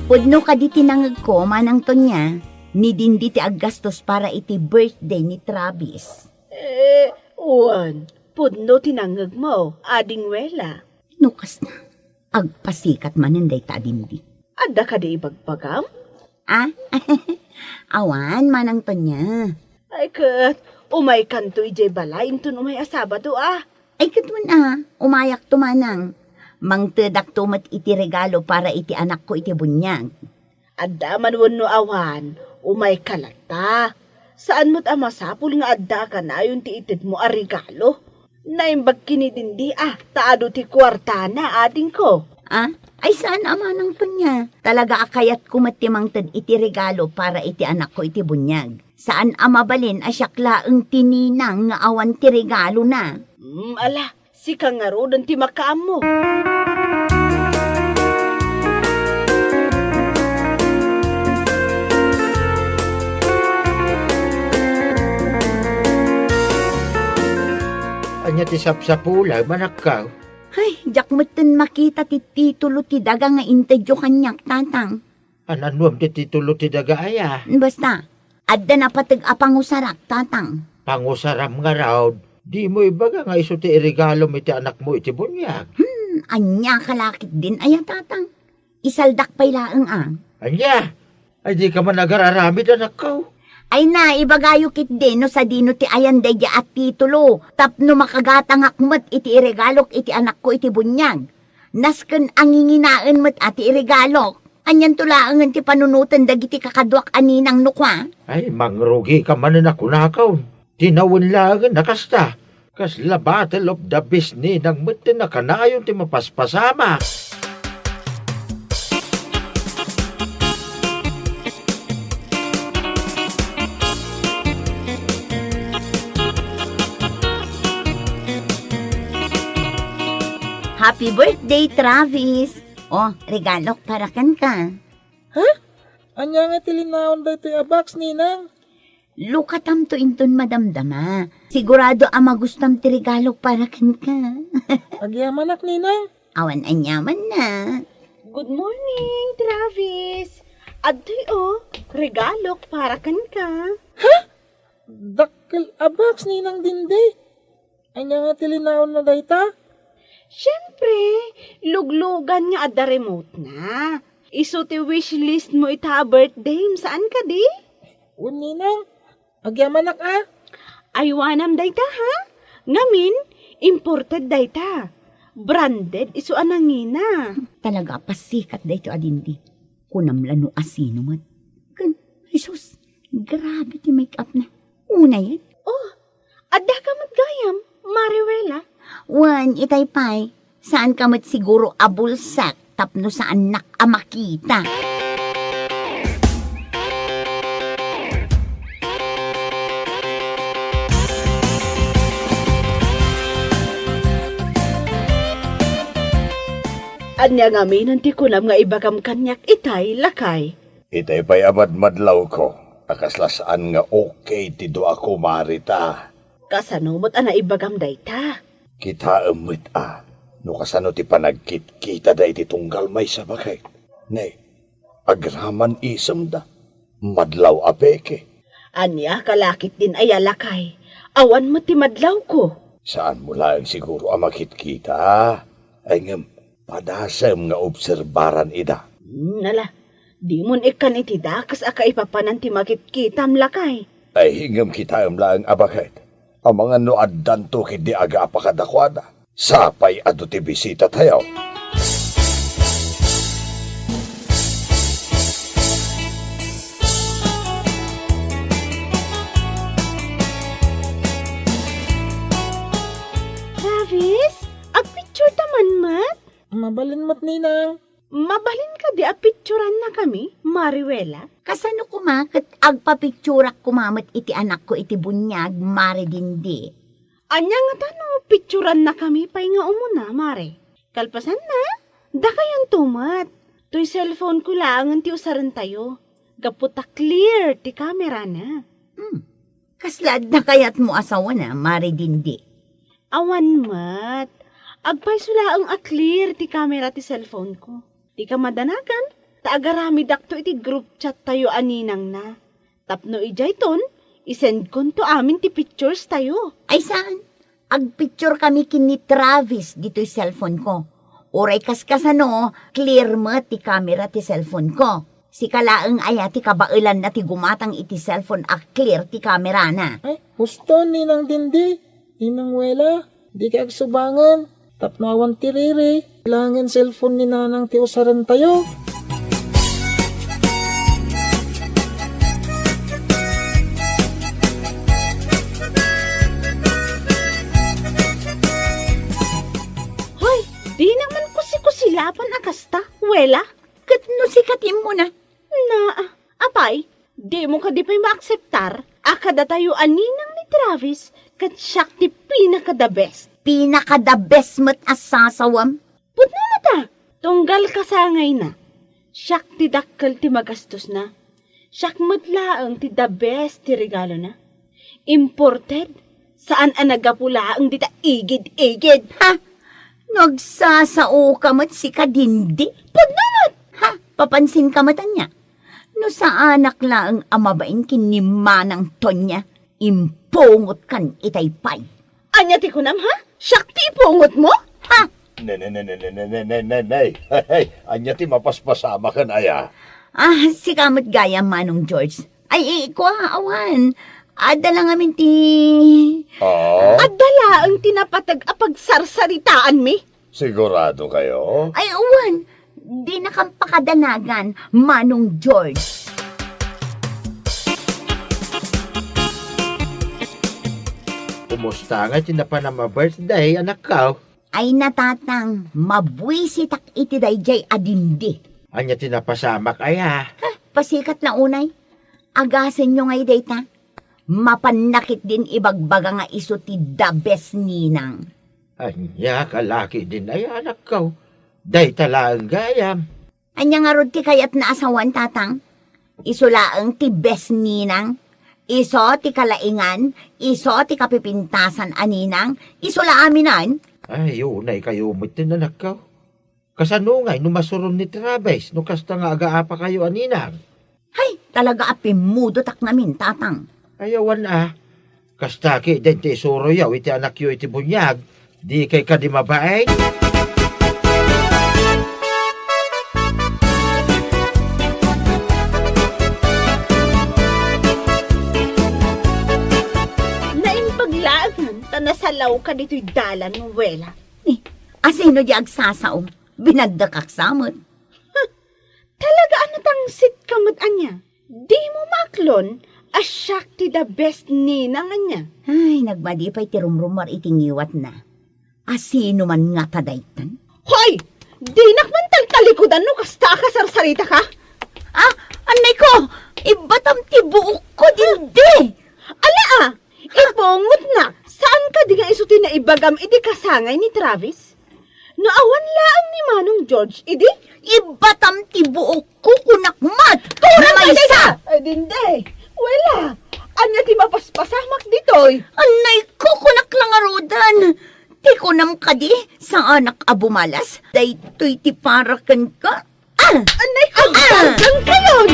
Pudno kadi ti nangegko, Manang Tonia, ni Dindi ti aggastos para iti birthday ni Travis. Eh, wen, pudno ti nangegmo, Ading Wela. No kasta, agpasikat manen dayta a Dindi. Adda kadi ibagbagam? Ah? Awan, Manang Tonia. Ay ket, umaykanto idiay balay inton umay a Sabado, ah. Ay ket wen a, umayakto manang. Mangtedakto met iti regalo para iti anakko iti buniag. Adda man wenno awan, umayka latta. Saan met a masapul nga adda a kanayon ti itedmo a regalo. Naimbag ken ni Dindi a, ta adu ti kuartana, adingko. Ah? Ay saan a Manang Tonia. Talaga a kayatko met ti mangted iti regalo para iti anakko iti buniag. Saan a mabalin a siak laeng ti ninang nga awan ti regalona. Hmm, ala, sika ngaruden ti makaammo. Ania ti sapsapulem, anakko? Ay, diak metten makita ti titulo ti daga nga intedyo kaniak, Tatang. An-annuem ti titulo ti daga aya? Basta, adda napateg a pangusarak, Tatang. Pangusaram ngarud? Dimo ibaga nga isu ti iregalom iti anakmo iti buniag. Hmm, ania ka la ketdin aya, Tatang? Isaldak pay laeng a. Ania? Ay, dika man agar-aramid, anakko. Ay na, ibagayo ketdi no sadino ti ayan daydi a titulo tapno makagatangak met iti iregalok iti anakko iti buniag. Nasken a nginginaen met a ti iregalok. Anianto laengen ti panunoten dagiti kakaduak a ninang no kua? Ay, mangrugika manen a kunakon. Tinawen laengen a kasta. Kasla Battle of the Beast ninang metten a kanayon ti mapaspasamak. Happy birthday, Travis! Oh, regalok para kenka. Ha? Ania nga ti linaon daytoy a box, Ninang? Lukatamto inton madamdama. Sigurado a magustam ti regalok para kenka. Agyamanak, Ninang. Awan aniamanna. Good morning, Travis. Adtoy, oh, regalok para kenka. Ha? Dakkel a box, Ninang Dindi. Ania nga ti linaonna dayta? Siempre, luglugan nga adda remote-na. Isu ti wishlist mo ita a birthday, saan kadi? Wen, Ninang. Agyamanak a. Aywanam dayta, ha? Ngamin, imported dayta. Branded isu a nangina. Talaga a pasikat daytoy a Dindi. Kunam la no asino met. Ken, Jesus, grabe ti make-up-na. Unayen. Oh, adda ka met gayam, Mariwela? Wen, itay pay. Saan ka met siguro a bulsak tapno saannak a makita. Ania ngamin ti kunam nga ibagam kaniak itay, lakay? Itay pay a madmadlawko a kasla saan nga okay ti dua kumare ta. Kasano met a naibagam dayta? Kitaem met a no kasano ti panagkitkitada iti tunggal maysa, baket. Ne, agraman isemda. Madlaw a peke. Ania, kalakit din aya, lakay? Awan met ti madlawko. Saanmo laeng siguro a makitkita. Ay ngem, padasem nga obserbaran ida. Hmm, ala, dimon ikkan iti dakes a kaipapanan ti makitkitam, lakay. Ay ngem kitaem laeng a baket. Amangan no addanto ketdi agaapa kadakuada. Sapay adu ti bisitatayo. Travis, agpicture ta man met? Mabalin met, Ninang. Mabalin kadi a picturanna kami, Mare Wela? Kasano koma ket agpapicturak koma met iti anakko iti buniag, Mare Dindi? Ania ngata no picturanna kami pay nga umuna, Mare? Kalpasanna, dakayanto met. Toy cellphone ko laengen ti usarentayo. Gapu ta clear ti kamerana. Hmm. Kasla adda kayatmo a sawen, Mare Dindi? Awan met. Agpayso laeng a clear ti kamera ti cellphone ko. Dika madanagan, ta agaramidakto iti group chat tayo a ninangna. Tapno idiayton, isendkonto amin ti pictures tayo. Ay saan? Agpicture kami ken ni Travis ditoy cellphone ko. Uray kaskasano, clear met ti kamera ti cellphone ko. Sika laeng aya ti kabaelanna ti gumatang iti cellphone a clear ti kamerana? Ay, husto, Ninang Dindi, Ninang Wela, dika agsubangen. Tapno awan ti riri, kailangan cellphone ni Nanang ti usarentayo. Hoy, dina man kusikusilapan a kasta, Wela. Ket no sika ti immuna? Naa, apay, dimo kadi pay maakseptar a kadatayo a ninang ni Travis ket siak ti pinaka-the best? Pinaka-the best met a sasawem? Pudno met a, tunggal kasangayna, siak ti dakkel ti magastosna. Siak met laeng ti the best ti regalona. Imported, saan a naggapu laeng dita igid-igid. Ha? No agsasaoka met sika, Dindi? Pudno met! Ha? Papansinka met ania? No saanak laeng a mabain ken ni Manang Tonya, impungotkan itay pay. Ania ti kunam, ha? Siak ti ipungotmo? Ha? Ne, ne, ne, ne, ne, ne, ne, ne, ne, ne. Hey, hey, ania ti mapaspasamaken aya? Ah, sika met gayam, Manong George. Ay, eh, kua, awan. Adda la ngamin ti Ah? Adda laeng ti napateg a pagsarsaritaanmi. Sigurado kayo? Ay, awan. Dinakam pakadanagan, Manong George. Kumusta nga ti napanam a birthday, anakko? Ay, natatang, mabuisitak iti daydiay a Dindi. Ania ti napasamak aya? Ha, pasikat la unay. Agasenyo ngay dayta. Mapanna ketdin ibagbaga nga isu ti the best ninang. Ania, kalaki din ay anakko. Dayta laeng gayam. Ania ngarud ti kayatna a sawen, tatang? Isu laeng ti best ninang. Isu ti kalaingan, isu ti kapipintasan a ninang, isu la aminan. Ay, unay kayo met ti nanakko. Kasano ngay no masuron ni Travis no kasta nga agaapa kayo a ninang? Hay, talaga a pimmudotak ngamin, tatang. Ay, awan a. Kasta ketdin ti isuroyo iti anakyo iti buniag, di kay kadi mabain? Naimbag laeng ta nasalawka ditoy dalan, Wela. Eh, asino di agsasao? Binaddak ak sa met. Huh, talaga a natangsit ka met ania? Dimo maaklon a siak ti the best ninang ania? Ay, nagmadi pay ti rumrumar iti ngiwatna. Asino man ngata daytan? Hoy! Dinak man taltalikudan no kasta a kasarsaritaka? Ah, annay ko! Ibbatam ti buokko, Dindi! Ala a! Ipungotnak! Saan kadi nga isu ti naibagam iti kasangay ni Travis? No awan laeng ni Manong George, idi? Ibatam ti buok, kukunak met! Turang maysa! Ay, dinde. Wala. Ania ti mapaspasamak ditoy? Anay, kukunak la ngaruden. Ti kunam kadi, saanak a bumalas. Daytoy ti para kenka. Ah! Anay, agdagdang kayon!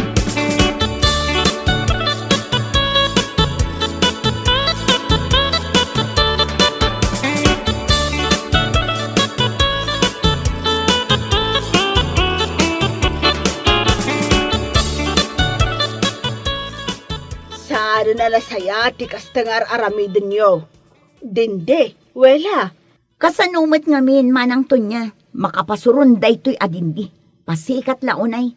Saan a nasaya ti kasta nga ar-aramidenyo. Dinde, wela. Kasano met ngamin, Manang Tonia? Makapasuron daytoy a dindi. Pasikat la unay.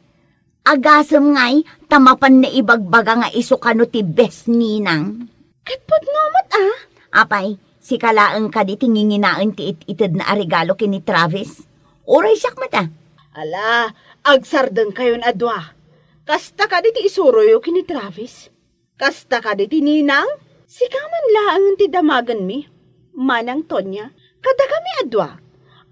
Agasem ngay ta mapan naibagbaga nga isu kano ti best ninang. Ket pudno met, a? Apay, sika laeng kadi ti nginginaen ti it-itedna a regalo ken ni Travis? Uray siak met, a? Ala, agsardengkayon a dua. Kasta kadi ti isuroyo ken ni Travis? Kasta kadi ti ninang? Sika man laeng ti damagenmi, Manang Tonia. Kadakami a dua,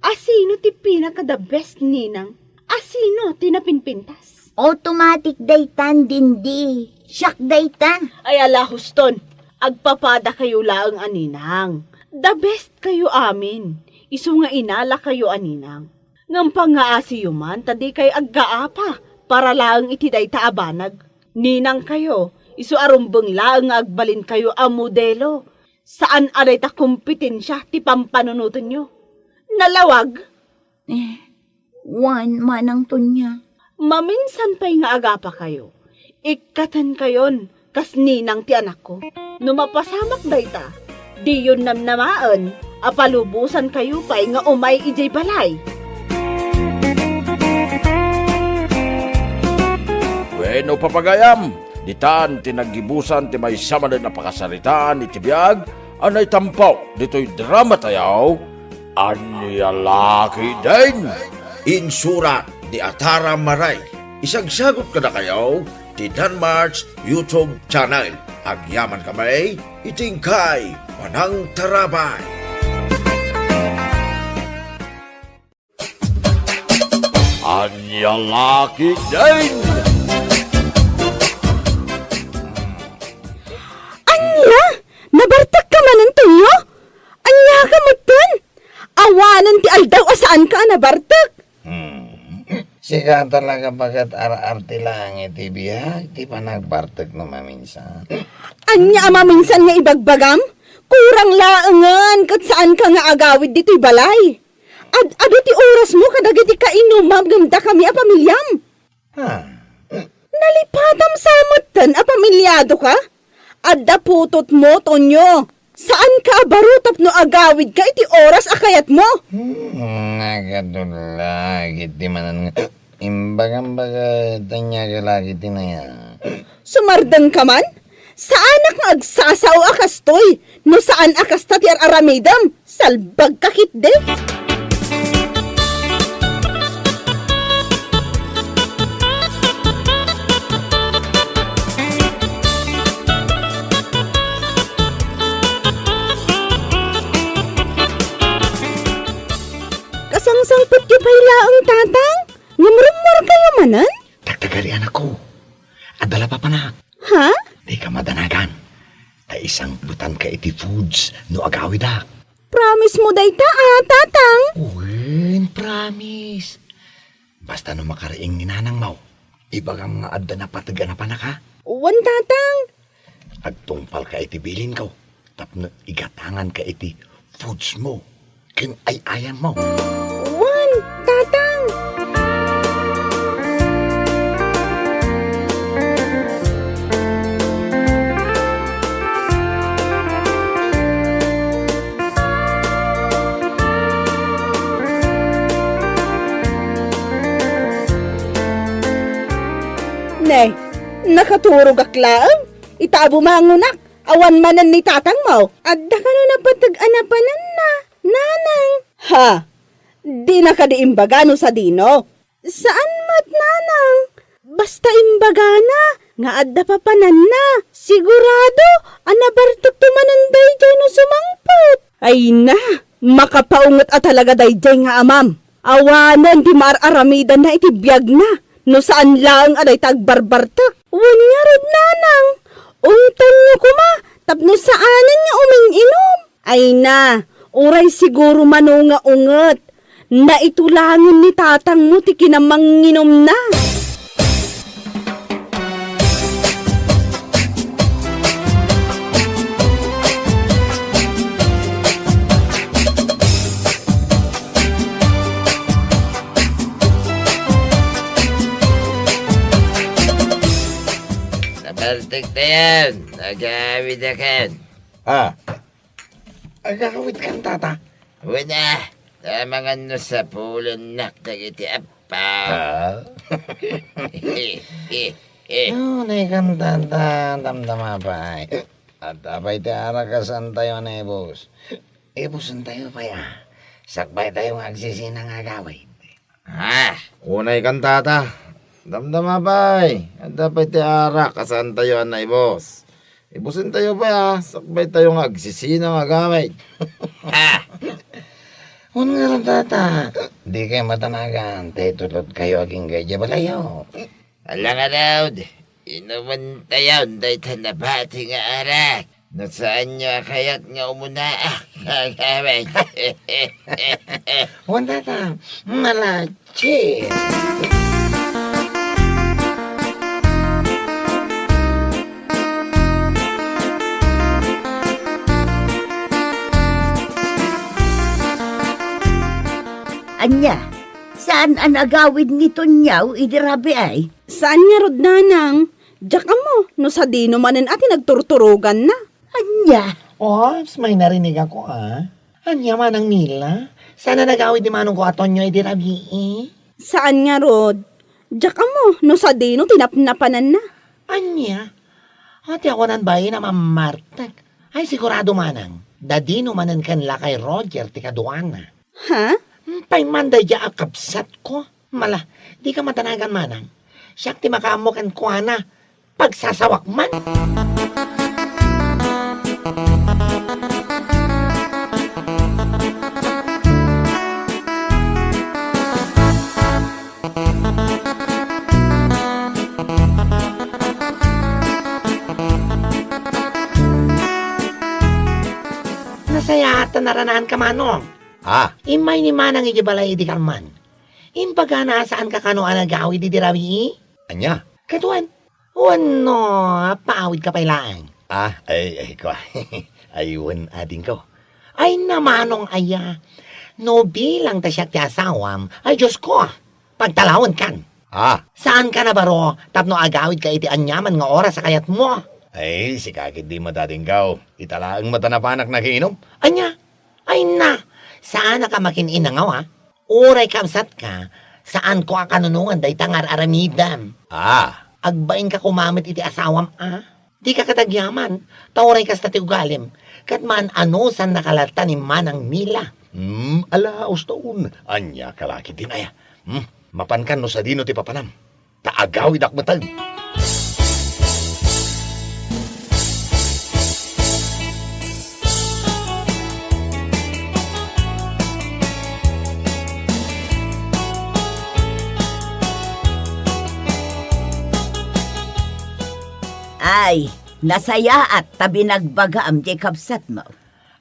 asino ti pinaka-the best ninang? Asino ti napinpintas? Automatic daytan, Dindi. Siak dayta. Ay, ala, huston. Agpapadakayo laeng a ninang. The best kayo amin. Isu nga inala kayo a ninang. Ngem pangngaasiyo man ta dikay aggaapa para laeng iti dayta a banag. Ninang kayo, isu a rumbeng laeng nga agbalin kayo a modelo. Saan a dayta kompetensia ti pampanunotenyo. Nalawag? Eh, wen, Manang Tonia. Maminsan pay nga agapa kayo. Ikkaten kayon kas ninang ti anakko. No mapasamak dayta, diyon namnamaen a palubosan kayo pay nga umay idiay balay. Wenno, papagayam, ditan ti naggibusan ti maysa manen a pakasaritaan iti biag a naitampo ditoy drama tayo, Ania La Ketdin? Insurat ni Atara Maray. Isagsagut kadakayo ti Danmart's YouTube channel. Agyaman kami iti inkay panangtarabay. Ania La Ketdin? Ania? Nabartek ka manen, Tonyo? Ania ka metten? Awanen ti aldaw a saan ka a nabartek. Hmm. Sika talaga baket ar-arte laeng iti biag ti panagbartek no maminsan. Ania a maminsan nga ibagbagam? Kurang laengen ket saan ka nga agawid ditoy balay. Ad-adu ti orasmo kadagiti kainumam ngem dakami a pamiliam. Ha? Nalipatam sa metten a pamiliado ka? Adda putotmo, Tonyo. Saan ka a baro tapno agawid ka iti oras a kayatmo? Hmm, nagadu la, iti manen nga imbagam baga, tanya ka lagi ti naya. Sumardeng ka man? Saanak nga agsasao a kastoy, no saan a kasta ti ar-aramidem. Salbag ka ketdi. Kasangsangpetyo pay laeng, Tatang? Ngem rummuar kayo manen? Dagdagari, anakko. Adda la papanak. Ha? Dika madanagan. Ta isangpetanka iti foods no agawidak. Promise mo dayta, a, Tatang? Wen, promise. Basta no makariing ni nanangmo, ibagam nga adda napateg a napanak, ha? Wen, Tatang. Agtungpalka iti bilinko tapno igatanganka iti foodsmo ken ay-ayammo. Wen, Tatang! Ne, nakaturogak laeng. Ita a bumangonak, awan manen ni tatangmo. Adda kano napateg a napananna, nanang? Ha? Dina kadi imbaga no sadino? Saan met, nanang. Basta imbagana nga adda papananna. Sigurado a nabartekto manen daydiay no sumangpet. Ay na! Makapaunget a talaga daydiay nga amam. Awanen ti maar-aramidanna iti biagna, no saan laeng a dayta agbarbartek. Wen ngarud, nanang, ungtanyo koma tapno saanen nga uming-inom. Ay na, uray siguro mano nga unget. Naitulangen ni tatangmo ti kinamanginomna. Nabaltek tayon, nagawid akan. Ah, agawid kan, tata? Wen a, ta mangan no sapulennak dagiti appa. Ah? Unay kan, tata, damdama pay. Adda pay ti arak a saantayo a naibus. Ibusentayo pay a. Sakbaytayo nga agsisina nga agawid. Ah, unay kan, tata. Damdama pay. Adda pay ti arak a saantayo a naibus. Ibusentayo pay a. Sakbaytayo nga agsisina nga agawid. Ah. Wen ngarud, tata, dikay matanagan ta itulodkayo agingga idiay balayo. Ala ngarud, inumentayon dayta nabati nga arak. No saanyo a kayat nga umunaak nga agawid. Wen, tata, malaksid. Ania, saan a nagawid ni Toniaw idi rabii? Saan ngarud, nanang. Diak ammo no sadino manen a ti nagturturoganna. Ania? Oops, may narinigak, a. Ania, Manang Mila? Saan a nagawid ni manongko a Tonio idi rabii? Saan ngarud. Diak ammo no sadino ti napnapananna. Ania? Ati, awanan bain a mammartek. Ay, sigurado, manang. Dadino manen ken lakay Roger ti kaduana. Ha? Pay man daydiay a kabsatko. Mala, dika matanagan, manang. Siak ti makaammo kenkuana. Pagsasawak man. Nasayaat ta naranaanka, manong. Ah. Immay ni manang idiay balay idi kalman. Imbagana a saanka kano a nagawid idi rabii? Ania? Kaduan. Wenno, paawidka pay laeng. Ah, ay, ay, kua. Ay, wen, adingko. Ay, manong aya. No bilang ta siak ti asawam, ay, Diosko, pagtalawenkan. Ah. Saanka a baro tapno agawidka iti aniaman nga oras a kayatmo? Ay, sika ketdi met, adingko. Ita laeng met a napanak nakiinom. Ania? Ay na, saanak a makin-inangaw, a. Uray kabsatka, saanko a kanunongan dayta nga ar-aramidem. Ah. Agbainka koma met iti asawam, a. Dika kadagyaman, ta uray kasta ti ugalim, ket maan-anusannaka latta ni Manang Mila. Hmm, ala, uston. Ania ka la ketdin aya. Hmm, mapankan no sadino ti papanam. Ta agawidak metten. Ay, nasayaat ta binagbagaam diay kabsatmo.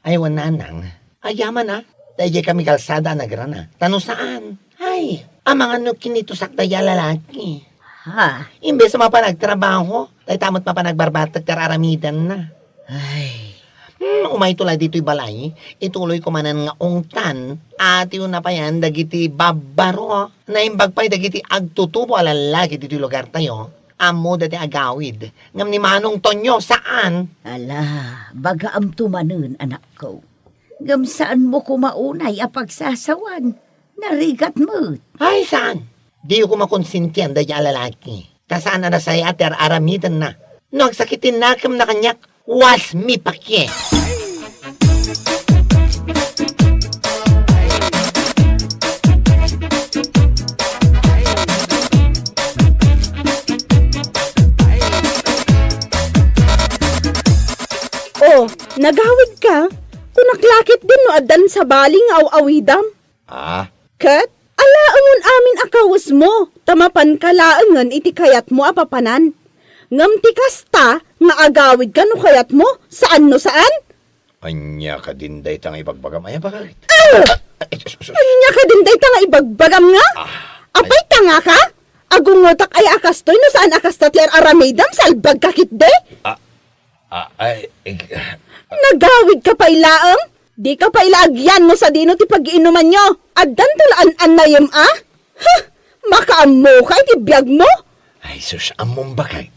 Ay, wen, nanang. Agyaman a, daydiay kami kalsada a nagrana. Ta no saan, ay, amangan no kinitusak daydiay a lalaki. Ha? Imbes a mapan agtrabaho, dayta met mapan agbarbartek ti ar-aramidenna. Ay. Hmm, umayto la ditoy balay, ituloyko manen nga ungtan, atiwna payen dagiti babbaro. Naimbag pay dagiti agtutubo a lallaki ditoy lugartayo. Ammoda ti agawid, ngem ni Manong Tonyo, saan. Ala, bagaamto manen, anakko. Ngem saanmo koma unay a pagsasawan. Narigat met. Ay, saan? Diyo koma konsintian daydiay a lalaki. Ta saan a nasayaat ti ar-aramidenna. No agsakit ti nakemna kaniak, wasmi pakie. Oh, nagawidka? Kunak la Ket dinno addan sabali nga aw-awidam. Ah? Ket alaengen amin a kawesmo, ta mapanka laengen iti kayatmo a papanan. Ngem ti kasta nga agawidka no kayatmo, saan no saan? Ania kadin dayta nga ibagbagam? Aya, bakit? Ah! Ay, sus, sus, sus. Ania kadin dayta nga ibagbagam nga? Ah, apay ay, tangaka? Agungetak aya a kastoy no saan a kasta ti ar-aramidem, salbagka ketdi? Ah, ah, ay, ig- Nagawidka pay laeng? Dika pay la agyan no sadino ti pag-iinumanyo. Addanto la an-annayem a? Huh! Makaammoka iti biagmo? Ay, sus, ammom, bakit?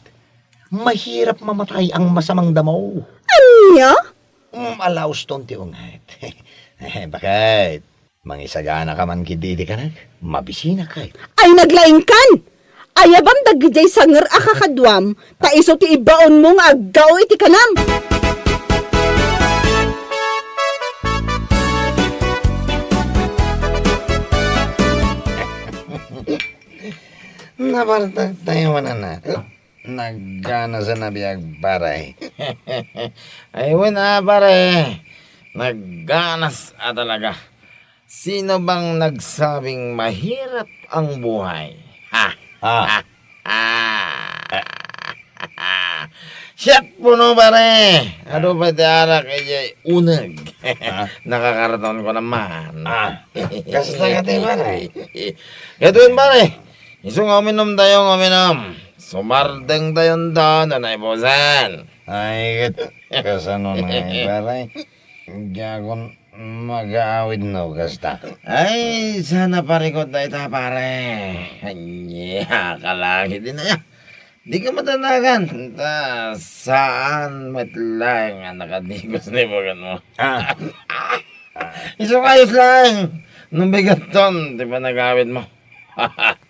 Mahirap mamatay ang masamang damo. Ania? Um, alauston ti unget. Bakit? Mangisaganaka man ketdi iti kanak? Mabisinak, kay. Ay, naglaingkan! Ayabam dagidiay sanger a kakaduam, ta isu ti ibaonmo nga aggao iti kanam. Nabartak tayo, manana. Nagganas a nabiag, pare. Ay, wen a, pare. Nagganas a talaga. Sino bang nagsabing mahirap ang buhay? Ha? Ah. Ha? Ha? Siak puno, pare. Adu pay ti arak idiay uneg. Ah. Nakakarton ko naman. Ah. Kasta ka ti, pare. Ket wen, pare. Isu nga uminumtayo nga uminum. Sumardengtayon da no naipusan. Ay, ket kasano na nga, pare? Diakon mag-aawid no kasta. Ay, sana parikot dayta, pare. Ania, kalangit din aya. Di ka matanagan. Ta, saan met laeng a nakadigos ni bagan mo? Ah. Isu kayos laeng. Nung bigatton, ti panagawid mo.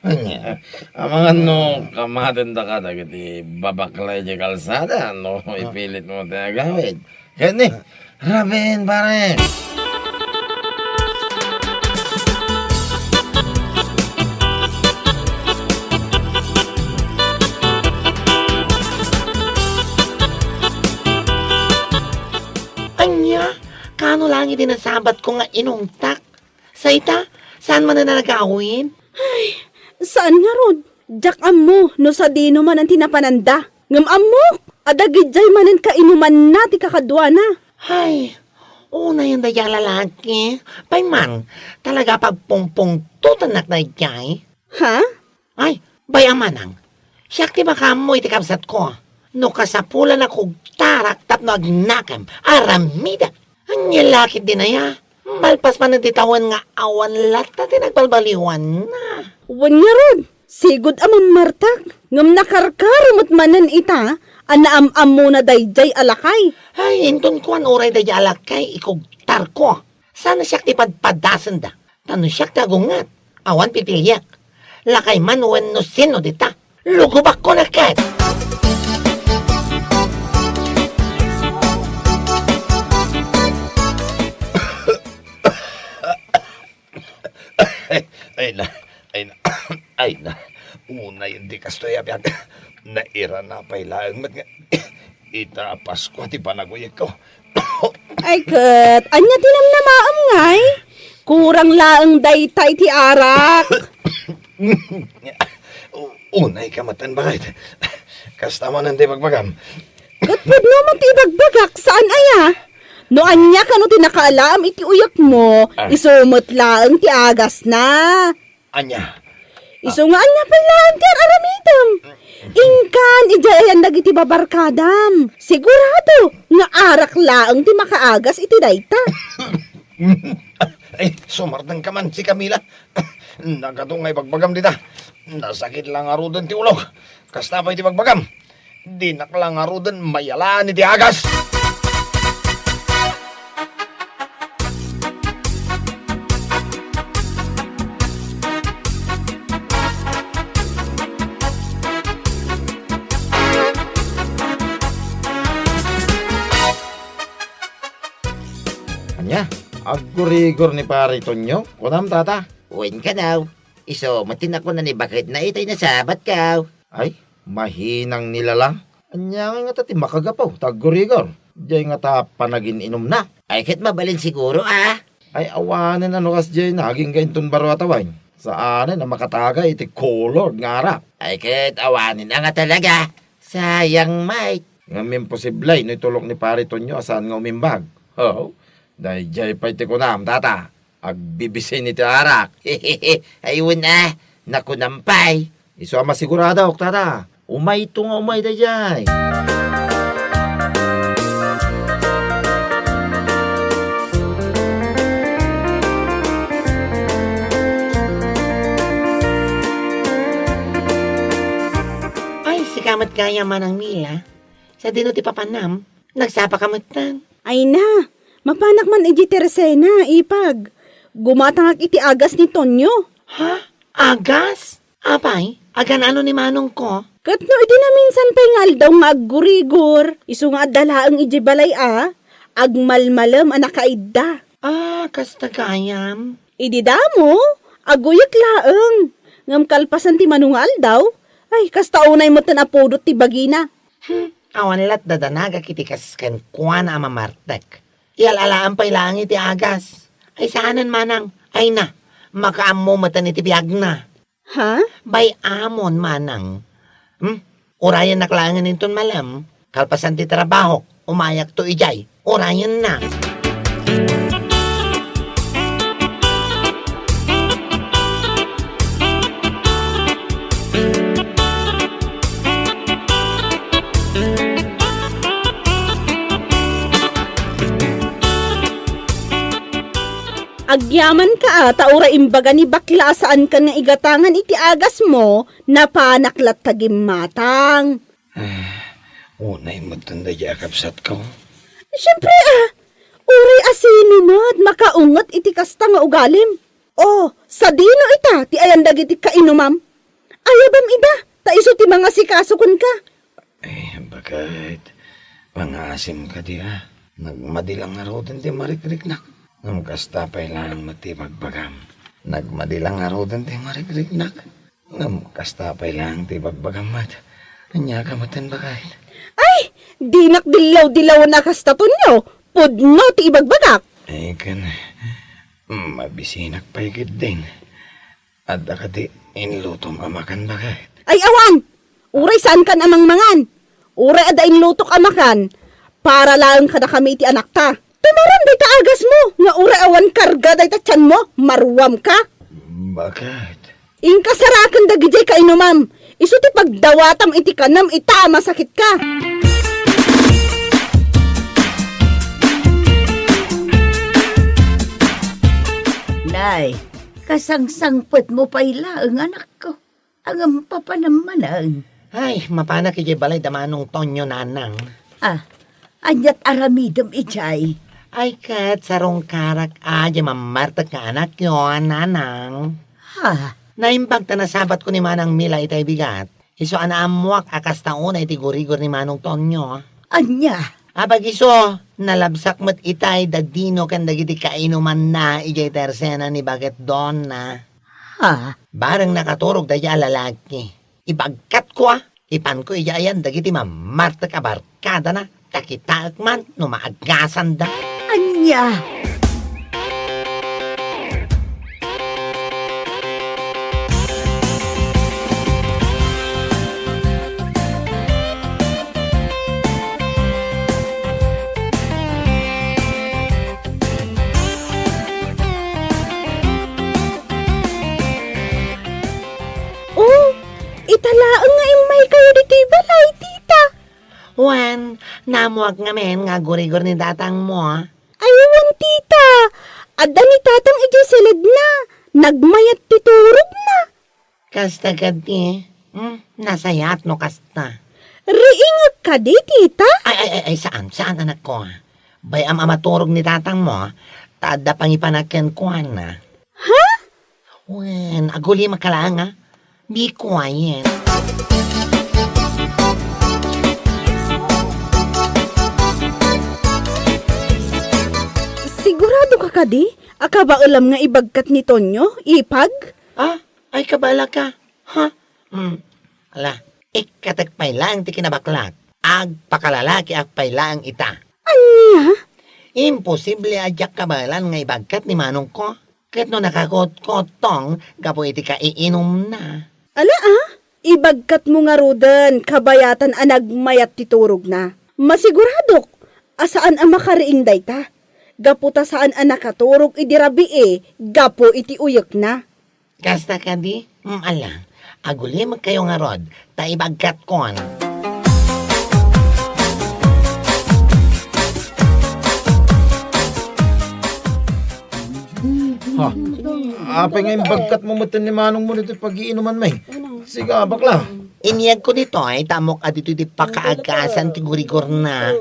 Ania? Amangan no kamatendaka dagiti babakla idiay kalsada no ipilit mo ti agawid. Ket ni, rabiin, pare! Ania? Kano laeng iti nasabatko nga inungtak? Sa ita, saan manen a nagawid? Ay, saan ngarud? Diak ammo no sadino manen ti napananda. Ngem ammok a dagidiay manen kainumanna ti kakaduana. Ay, unayen daydiay a lalaki. Pay man, talaga pagpungpungtotennak daydiay. Ha? Ay, bay-am manang. Siak ti makaammo iti kabsatko. No kasapulan a kugtarak tapno agnakem, aramidek. Ania la ketdin aya? Malpas manen ti tawen nga awan latta ti nagbalbaliwanna. Wen ngarud, sigud a mammartak. Ngem nakarkaro met manen ita a naam-ammona daydiay a lakay. Ay, inton kuan uray daydiay a lakay, ikugtarko. Saan a siak ti padpadasenda. Ta no siak ti agunget, awan pipiliek. Lakay man wenno sino dita, lugobakko na ket! Ay, ay na, ay na, ay na. Unayen ti kastoy a biag. Nairana pay laeng met nga ita a Paskua ti panaguyegko. Ay ket, ania ti namnamaem ngay? Kurang laeng dayta iti arak. U-, unay ka met, bakit? Kasta manen ti bagbagam. Ket pudno met ti ibagbagak, saan aya? No ania kano ti nakaalaem iti uyekmo, ah, isu met laeng ti agasna. Ania? Isu nga ania pay laeng ti ar-aramidem? Inkan idiay ayan dagiti babarkadam. Sigurado nga arak laeng ti makaagas iti dayta. Ay, sumardengka man, si Camila. Nagadu nga ibagbagam dita. Nasakit la ngaruden ti ulok. Kasta pay ti bagbagam. Dinak la ngaruden mayalaan iti agas. Ania? Aggurigor ni Pari Tonyo? Kunam, tata? Wen kano. Isu met ti nakuan ni baketna itay nasabatko. Ay, mahinang ni Lala. Ania ngay ngata ti makagapu, ta aggurigor? Diay ngata panagin-inumna. Ay, ket mabalin siguro, a. Ay, awanen a no kasdiay nagingga inton baro a tawen. Saanen a makatagay iti colored nga arak. Ay, ket awanen a nga talaga. Sayang, Mike. Ngem imposible no itulok ni Pare Tonyo a saan nga umimbag. Ho? Daydiay pay ti kunam, tata. Agbibisay iti arak. Ay, wen a, nakunam pay. Isu a masiguradok, tata. Umayto nga umay daydiay. Ay, sika met gayam, Manang Mila. Sadino ti papanam? Nagsapa ka metten? Ay na, mapanak man idiay Teresena, ipag. Gumatangak iti agas ni Tonyo. Ha? Agas? Apay, agan-ano ni manongko? Ket no idi naminsan pay nga aldaw nga aggurigor, isu nga adda laeng idiay balay a, agmalmalem a nakaidda. Ah, kasta gayam. Idi damo, aguyek laeng. Ngem kalpasan ti mano nga aldaw, ay, kasta unay metten a pudot ti bagina. Hmm, awan lat dadanagak iti kas kenkuana a mamartek. Ial-alaam pay laeng iti agas. Ay, saanen, manang. Ay na, makaammo metten iti biagna. Ha? Bay-amon, manang. Hmm? Urayennak laengen inton malem. Kalpasan ti trabahok, umayakto idiay. Urayenna. Agyamanka a, ta uray imbaga ni bakla a saankan nga igatangan iti agasmo, napanak latta gimmatang. Ah, unay metten daydiay a kabsatko. Siempre a, uray a sino met makaunget iti kasta nga ugalim. O, sadino ita ti ayan dagiti kainumam? Ayabam ida, ta isu ti mangasikaso kenka. Eh, baket, pangaasim kadi a. Nagmadi lang ngaruden ti marikriknak. Ngem kasta pay laeng met ti ibagbagam. Nagmadi lang ngaruden ti marikriknak. Ngem kasta pay laeng ti ibagbagam met. Ania ka metten, baket? Ay, dinak dillaw-dillawen a kasta, Tonyo. Pudno ti ibagbagak. Ay, ken, mabisinak pay ketdin. Adda kadi inlutom a makan, baket? Ay, awan! Uray saankan a mangmangan. Uray adda inlutok a makan, para laeng kadakami iti anakta. Tumaram dayta agasmo nga uray awan karga dayta tianmo, maruamka. Baket? Inka saraken dagidiay kainumam. Isu ti pagdawatam iti kanam ita a masakitka. Nay, kasangsangpetmo pay laeng, anakko. Ngem papanam manen. Ay, mapanak idiay balay da Manong Tonyo, nanang. Ah, aniat aramidem idiay? Ay, ket sarungkarak a diay mammartek nga anakyo, nanang. Ha? Naimbag ta nasabatko ni Manang Mila itay bigat. Isu a naammoak a kasta unay ti gurigor ni Manong Tonyo. Ania? Apag isu, nalabsak met itay da Dino ken dagiti kainumanna idiay tersena ni Baket Donna. Ha? Bareng nakaturog daydiay a lalaki. Ibagkatko a, ipanko idiay ayan dagiti mammartek a barkadana, ta kitaek man no maagasanda. Ania? Oh, ita laeng nga immaykayo ditoy balay, tita. Wen, naammoak ngamin nga gurigor ni tatangmo. Ay, wen, tita. Adda ni tatang idiay siledna. Nagmayat ti turogna. Kasta kadi, hmm, nasayaat no kasta. Riingek kadi, tita? Ay, ay, ay, ay, saan, saan, anakko. Bay-am a maturog ni tatangmo, ta adda pangipanak kenkuana. Ha? Wen, agulimek ka laeng, a. Be quiet. Sigurado ka kadi a kabaelam nga ibagkat ni Tonyo, ipag? Ah, ay, kabaelaka. Ha? Hmm. Ala, ikkatek pay laeng ti kinabaklak. Agpakalalakiak pay laeng ita. Imposible a diak kabaelan nga ibagkat ni manongko. Ket no nakakotkottong gapu iti kaiinumna. Ala, a? Ibagkatmo ngaruden, kabayatan a nagmayat ti turogna. Masiguradok a saan a makariing dayta. Gapu ta saan a nakaturog idi rabii gapu iti uyekna. Kasta kadi? Mm, ala. Agulimekkayo ngarud, ta ibagkatkon. Ha? Apay nga imbagkatmo metten ni manongmo ditoy pagiinumanmi? Sika, bakla. Iniyagko ditoy, ta ammok a ditoy ti pakaagasan ti gurigorna.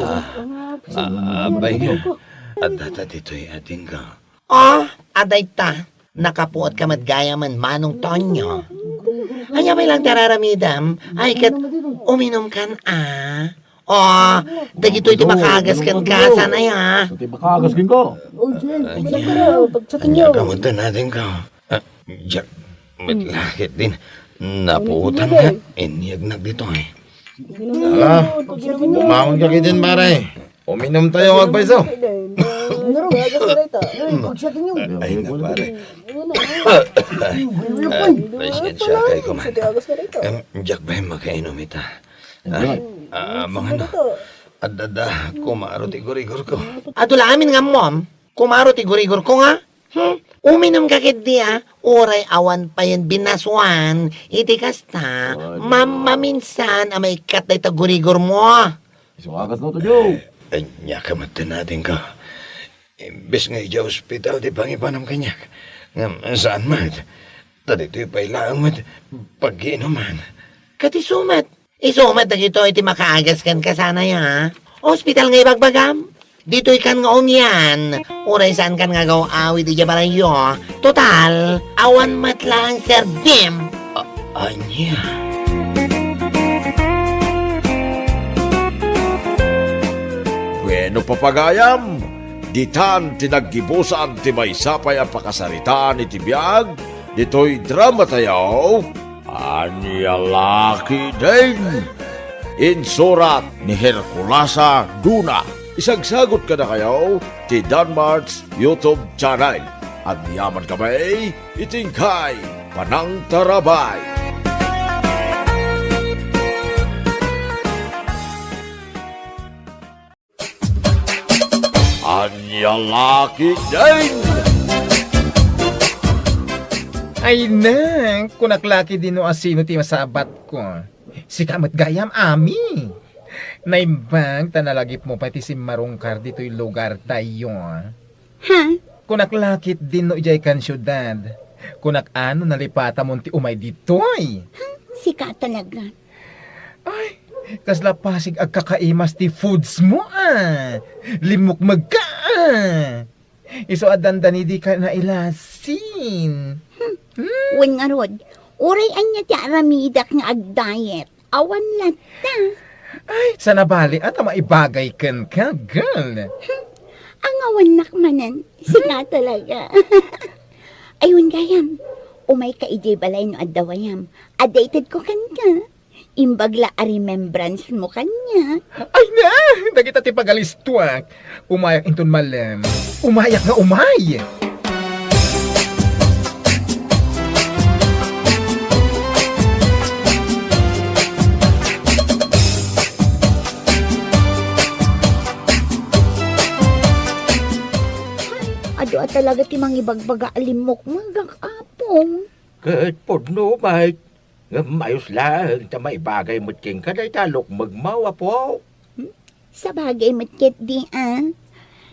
Ah, ah, apay nga. Adda ta ditoy, adingga. Oh, adayta. Nakapuotka met gayamen, Manong Tonyo. Ania pay laeng ti ar-aramidem? Ay, ket uminumkan, a. Oh, dagitoy ti makaagas kenka, saan aya? Ti makaagas kenka. Ania? Ania ka met, adingga? Ah, diak met la ketdin napuotan nga iniyagnak ditoy. Ala, bumangon ka ketdin, pare. Uminumtayo nga agpayso. Ay, na, pare. Ay, pasensiakay koma. Em, diak pay makainum ita. Ah, ah, mangano? Adda, adda, kumaro ti gurigorko. Adu la amin nga ammom. Kumaro ti gurigorko nga. Hmm? Uminumka ketdi, a, uray awan payen binasuan iti kasta, mammaminsan a maikkat dayta gurigormo. Isu a kasno, Tonyo. Ania ka met, adingga? Imbes nga idiay ospital ti pangipanam kaniak, ngem saan met. Ta ditoy pay laeng met pagiinuman. Ket isu met. Isu met dagitoy ti makaagas kenka, saan aya? Ospital nga ibagbagam? Ditoykan nga umian. Uray saankan nga agaw-awid idiay balayyo. Total, awan met laeng serbim. A-, ania? Bueno, papagayam, ditan ti naggibusan ti maysa pay a pakasaritaan iti biag ditoy dramatayo. Ania la ketdin? Insurat ni Herculasa Duna. Isagsagut kadakayo ti Danmart's YouTube channel. Agyaman kami iti inkay panangtarabay. Ania la ketdin? Ay, nang, kunak la ketdin no asino ti masabatko. Sika met gayam, Ami. Naimbag ta nalagipmo pay ti simmarungkar ditoy lugartayo. Ha? Kunak la ketdin no idiay kan siudad. Kunak a no nalipatamon ti umay ditoy. Hmm, sika talaga. Ay, kasla pasig agkakaimas ti foods mo, a. Limmukmeg ka, a. Isu a dandani dika nailasin. Hmm. Hmm? Wen ngarud, uray ania ti aramidak nga agdiet. Awan latta. Ay, saan a bali, a, ta maibagay kenka, girl. Hmm. Angawannak manen, sika talaga. Ay, wen gayam, umayka idiay balay no adda wayam. Adda itedko kenka. Imbag la a remembrance mo kaniak. Ay na! Dagita ti pagalistuak. Umayak inton malem. Umayak nga umay! Adu a talaga ti mangibagbaga a limmukmegak, Apong. Ket pudno met. Ngem ayos laeng ta maibagay met kenka dayta a lukmegmo, Apo. Hmm? Sabagay met ketdi, a.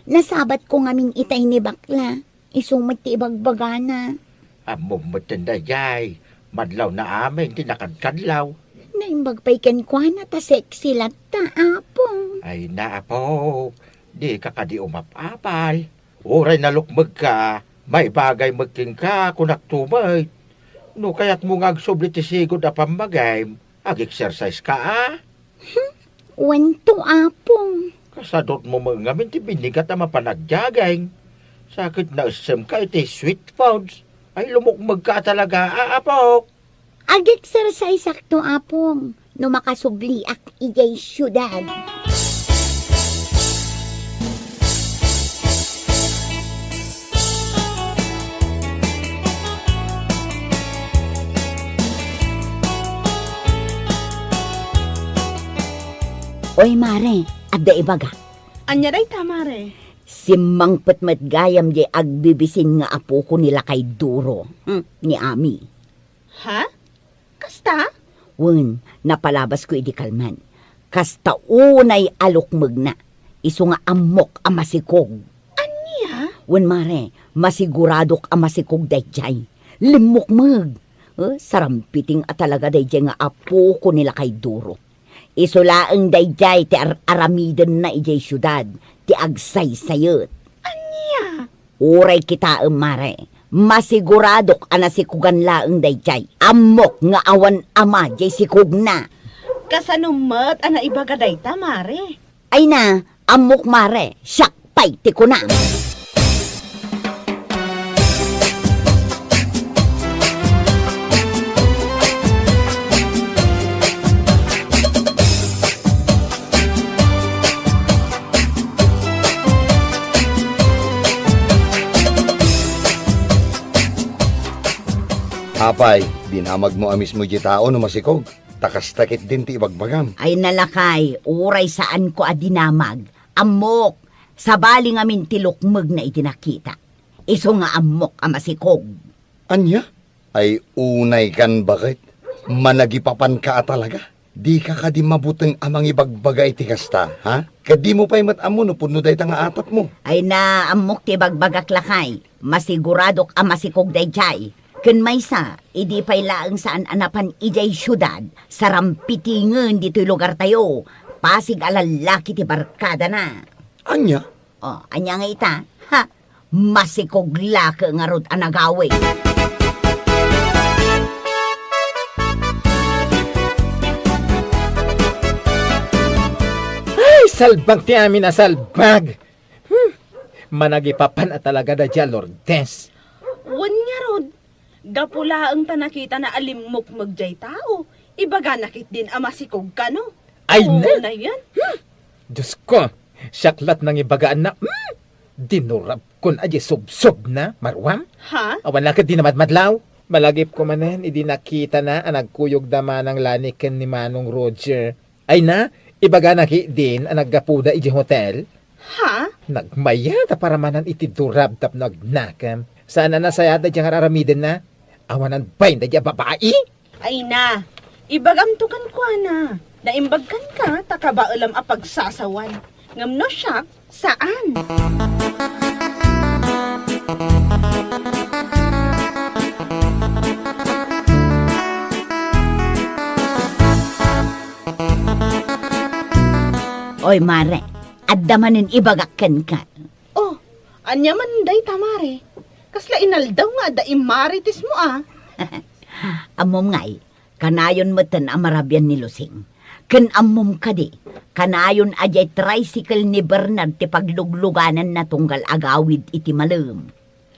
Nasabatko ngamin itay ni bakla. Isu met ti ibagbagana. Ammom metten daydiay, madlawna amin ti nakadkadlaw. Naimbag pay kenkuana ta sexy latta, Apong. Ay na, Apo, dika kadi umap-apal. Uray nalukmegka, maibagay met kenka, kunakto met. No kayatmo nga agsubli ti sigud a pammagim, ag-exercise ka, a? Hmm, wen to, Apong. Kasadutmo met ngamin ti binigat a mapan agjogging. Sa ket naessem ka iti sweet foods, ay lumukmeg ka talaga, a, Apok? Ag-exercise-ak to, Apong, no makasubliak idiay siudad. Oy, mare, adda ibaga. Ania dayta, mare? Simmangpet met gayam diay agbibisin nga apoko ni Lakay Duro, hmm, ni Ami. Ha? Kasta? Wen, napalabasko idi kalman. Kasta unay a lukmegna, isu nga ammok a masikog. Ania? Wen, mare, masiguradok a masikog daydiay. Limmukmeg. Eh, sarampiting a talaga daydiay nga apoko ni Lakay Duro. Isu laeng daydiay ti ar-aramidenna idiay siudad, ti agsaysayet. Ania? Uray kitaem, mare, masiguradok a nasikogan laeng daydiay. Ammok nga awan ama diay sikogna. Kasano met a naibaga dayta, mare? Ay na, ammok, mare, siak pay ti kunam. Apay, dinamagmo a mismo diay tao no masikog? Ta kasta ketdin ti ibagbagam. Ay na, lakay, uray saanko a dinamag. Ammok, sabali ngamin ti lukmegna idi nakita. Isu nga ammok a masikog. Ania? Ay, unaykan baket. Managipapanka a talaga. Dika kadi mabuteng a mangibagbaga iti kasta, ha? Ket dimo pay met ammo no pudno dayta nga atapmo. Ay na, ammok ti ibagbagak, lakay. Masiguradok a masikog daydiay. Ken maysa, idi pay laeng saan a napan idiay siudad, sarampitingen ditoy lugartayo. Pasig a lallaki ti barkadana. Ania? O, ania ngay ita? Ha? Masikog la ke ngarud a nagawid. Ay, salbag ti amin a salbag! Hmm. Managipapan a talaga daydiay a Lourdes. Wen ngarud, gapu laeng ta nakitana a limmukmeg diay tao, ibagana ketdin a masikog kano. Ay, ne? Unayen. Hmm. Diosko, siak lat nangibagaanna. Hmm. Dinurabkon a diay subsobna, maruam? Ha? Awan la ketdi namadmadlaw. Malagipko manen idi nakitana a nagkuyogda Manang Lani ken ni Manong Roger. Ay na, ibagana ketdin a naggapuda idiay hotel. Ha? Nagmayat a paramanan iti durab tapno agnakem. Saan a nasayaat daydiay nga ar-aramidenna. Awanan bain daydiay a babai? Ay na, ibagamto kenkuana. Naimbag kenka ta kabaelam a pagsasawan. Ngem no siak, saan. Oy, mare, adda manen ibagak kenka. Oh, ania man dayta, mare? Kasla inaldaw nga adda immarites mo, a? Ammom ngay, kanayon metten a marabian ni Lusing. Ken ammom kadi, kanayon a diay tricycle ni Bernard ti pagluglugananna tunggal agawid iti malem.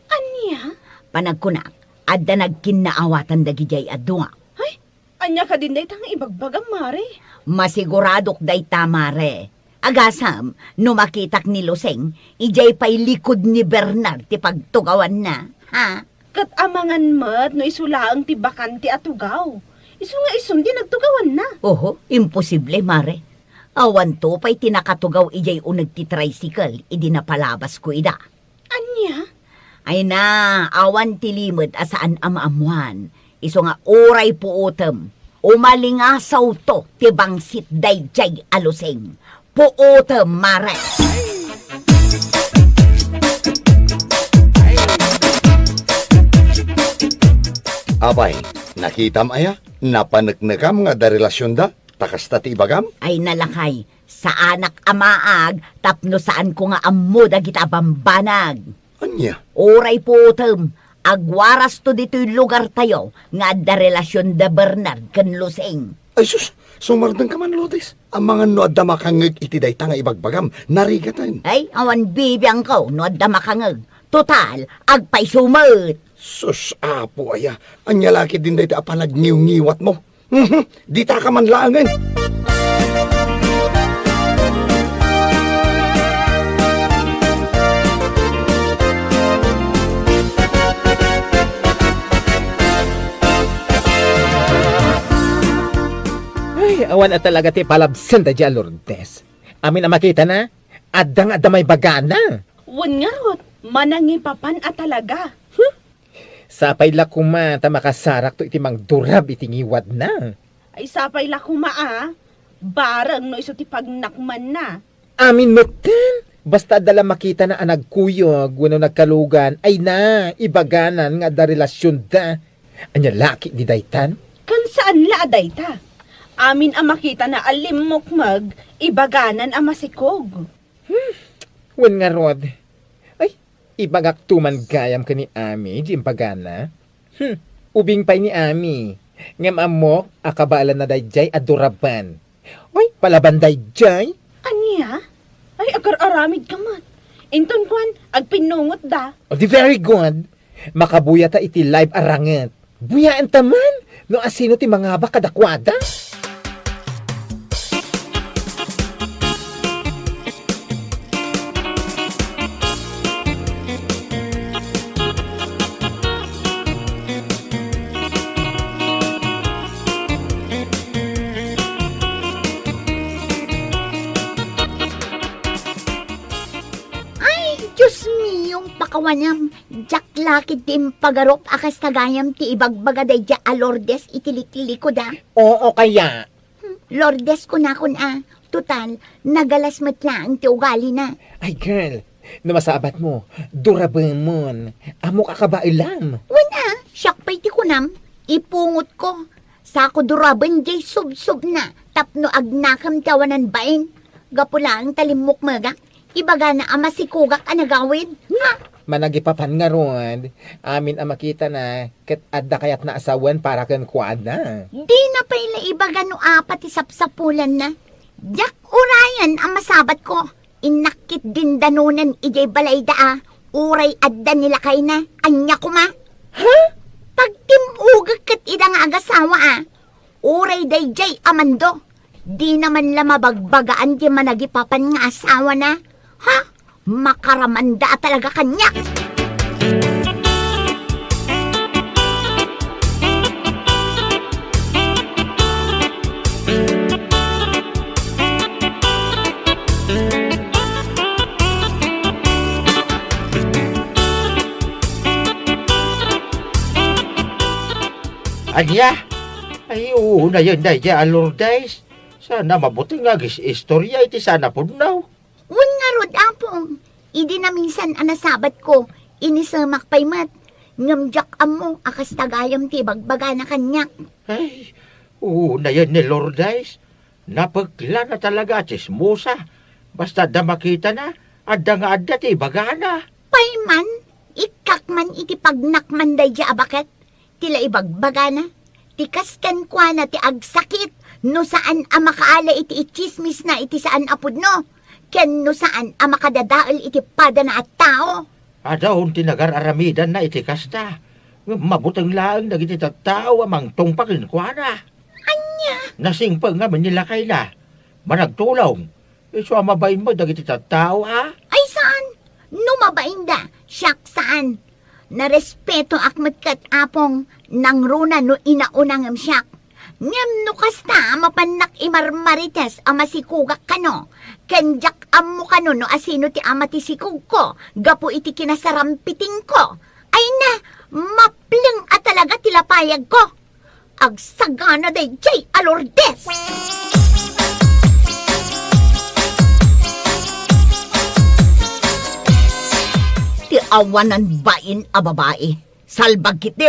Ania? Panagkunak, adda nagkinnaawatan dagidiay a dua. Ay, ania kadin dayta nga ibagbagam, mare? Masiguradok dayta, mare. Agasam, no makitak ni Lusing, idiay pay likud ni Bernard ti pagtugawanna, ha? Ket amangan met no isu laeng ti bakante a tugaw. Isu nga isun ti nagtugawanna. Oho, imposible, mare. Awanto pay ti nakatugaw idiay uneg ti tricycle idi napalabasko ida. Ania? Ay na, awan ti limed a saan a maammuan. Isu nga uray puotem, umalingasawto ti bangsit daydiay a Lusing. Puotem, mare. Apay, nakitam aya? Napaneknekam nga adda relasionda? Ta kasta ti ibagam? Ay na, lakay, saanak a maag tapno saanko nga ammo dagita a bambanag. Ania? Uray puotem, agwarasto ditoy lugartayo nga adda relasion da Bernard ken Lusing. Ay sus, sumardengka man, Lourdes. Amangan no adda makangngeg iti dayta nga ibagbagam, narigaten. Ay, awan bibiangko no adda makangngeg. Total, agpayso met. Sus, Apo aya, ania la ketdin dayta a panagniwngiwatmo? Mhm, ditaka man laengen. Ay, Awan a talaga ti palabsen daydiay a Lourdes. Amin a makitana, adda nga adda maibagana. Wen ngarud, manangipapan a talaga. Sapay la koma ta makasarakto iti mangdurab iti ngiwadna. Ay, sapay la koma a, bareng no isu ti pagnakmanna. Amin metten, basta adda la makitana a nagkuyog wenno nagkalugan, ay na, ibaganan nga adda relasionda. Ania la ketdi daytan? Ken saan la a dayta. Amin a makitana a limmukmeg, ibaganan a masikog. Hmm, wen ngarud. Ay, ibagakto man gayam ken ni Ami, di imbagana. Hmm, ubing pay ni Ami. Ngem ammok a kabaelanna daydiay a duraben. Oy, palaban daydiay? Ania? Ay, agar-aramidka met. Inton kuan, agpinnungotda. O, di very good. Makabuyata iti live a ranget. Buyaenta man no asino ti mangabak kadakuada. Ay, Dios mio, pakawanam. Diak la ketdi impagarup a kasta gayam ti ibagbaga daydiay a Lourdes iti liklikod a. Oo kaya? Hmm, Lourdes kunakon a. Total, nagalas met laeng ti ugalina. Ay, girl, no masabatmo, durabemon. Ammok a kabaelam. Wen a, siak pay ti kunam, ipungotko. Sako duraben diay subsobna tapno agnakem ti awanan bain. Gapu laeng ta limmukmegak, ibagana a masikogak a nagawid. Ha? Managipapan ngarud, amin a makitana, ket adda kayatna a sawen para kenkuana. Dina pay la ibaga no apa ti sapsapulanna. Diak urayen a masabatko. Innak ketdin danonen idiay balayda a, uray adda ni lakayna. Ania koma? Ha? Pagtim-ogek ket ida nga agasawa a. Uray daydiay a mando, dina man la mabagbagaan ti managipapan nga asawana. Ha? Makaramanda a talaga kaniak. Ania? Ay, unayen daydiay a Lourdes. Saan a mabuteng nga agis-istoria iti saan a pudno. Wen ngarud, Apong, idi naminsan a nasabatko, inisemak pay met. Ngem diak ammo a kasta gayam ti ibagbagana kaniak. Ay, unayen ni Lourdes. Napekla na talaga a tsismosa. Basta adda makitana, adda nga adda ti ibagana. Pay man, ikkak man iti pagnakman daydiay a baket. Ti la ibagbagana, ti kas kenkuana ti agsakit no saan a makaala iti itsismisna iti saan a pudno, ken no saan a makadadael iti padana a tao. Adda ti nagar-aramidanna iti kasta, ngem mabuteng laeng dagiti tattao a mangtungpa kenkuana. Ania? Nasingpet ngamin ni lakayna. Managtulong. Isu a mabain met dagiti tattao, a? Ay, saan? No mabainda, siak saan. Narespetoak met ket, Apong, nangruna no inauna ngem siak. Ngem no kasta a mapannak imarmarites a masikogak kano, ken diak ammo kano no asino ti ama ti sikogko gapu iti kinasarampitingko. Ay na, mapleng a talaga ti lapayagko. Agsagana daydiay a Lourdes! Ti awanan bain a babai, salbag ketdi.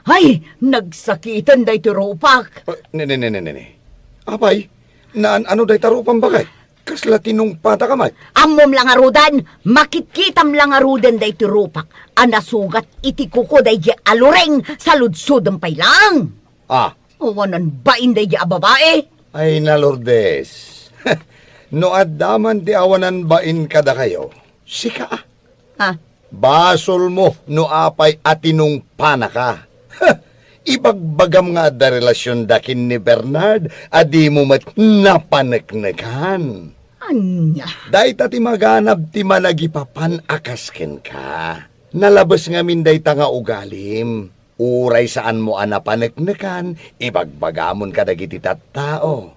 Ay, nagsakiten daytoy rupak. Ah, ne, ne, ne, ne, ne, ne. Apay, naan-ano dayta rupam, baket? Kasla tinungpataka met? Ammom la ngaruden, makitkitam la ngaruden daytoy rupak a nasugat iti kuko daydiay a Loreng, saludsodem pay laeng. Ah. Awanan bain daydiay a babai. Ay na, Lourdes. No adda man ti awanan bain kadakayo, sika a. Ha? Basolmo no apay a tinungpanaka. Ibagbagam nga adda relasionda ken ni Bernard a dimo met napaneknekan. Ania? Dayta ti maganab ti managipapan a kas kenka. Nalabes ngamin dayta nga ugalim. Uray saanmo a napaneknekan, ibagbagamon kadagiti tattao.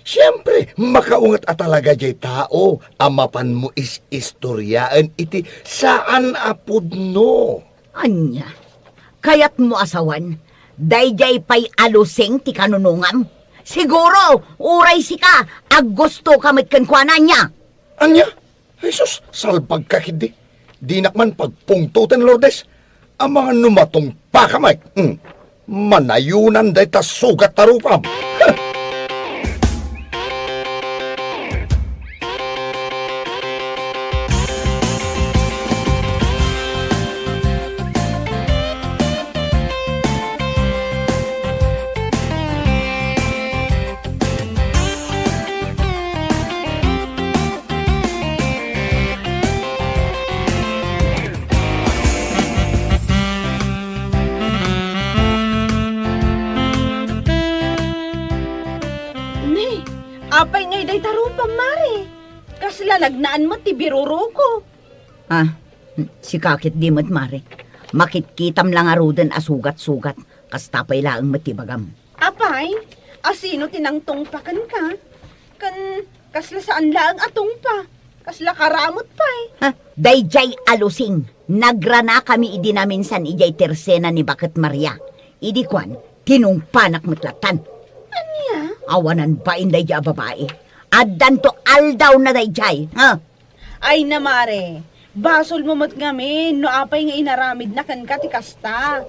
Siempre, makaunget a talaga jay tao a mapanmo is-istoriaen iti saan a pudno. Ania? Kayatmo a sawen, daydiay pay a Lusing ti kanunongam? Siguro, uray sika, aggustoka met kenkuana, ania? Ania? Ay sus, salbagka ketdi. Dinak man pagpungtoten, Lourdes. Amangan no matungpaka met. Hmm. Manayonan dayta sugat a rupam. Huh! Ni, apay ngay dayta rupam, Mare? Kasla nagnaan met ti biruruko. Ah, sika ketdi met, Mare. Makitkitam la ngaruden a sugat-sugat. Kasta pay laeng met ti ibagam. Apay, asino ti nangtungpa kenka? Ken kasla saan laeng a tungpa, kasla karamut pay. Ha? Daydiay a Lusing, nagranakami idi naminsan idiay tersena ni Baket Maria. Idi kuan, tinungpanak met lattan. Ania? Awanan bain daydiay a babai. Addanto aldawna daydiay, ha? Ay na, Mare, basolmo met ngamin no apay nga inaramidna kenka ti kasta.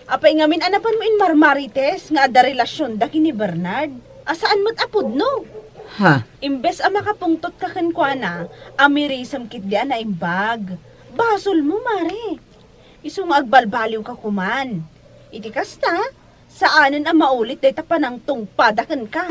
Apay ngamin a napanmo inmarmarites nga adda relasionda ken ni Bernard, a saan met a pudno? Ha? Imbes a makapungtotka kenkuana, amirisem ketdi a naimbag. Basolmo, Mare. Isu nga agbalbaliwka koman. Iti kasta, saanen a maulit dayta panangtungpada kenka.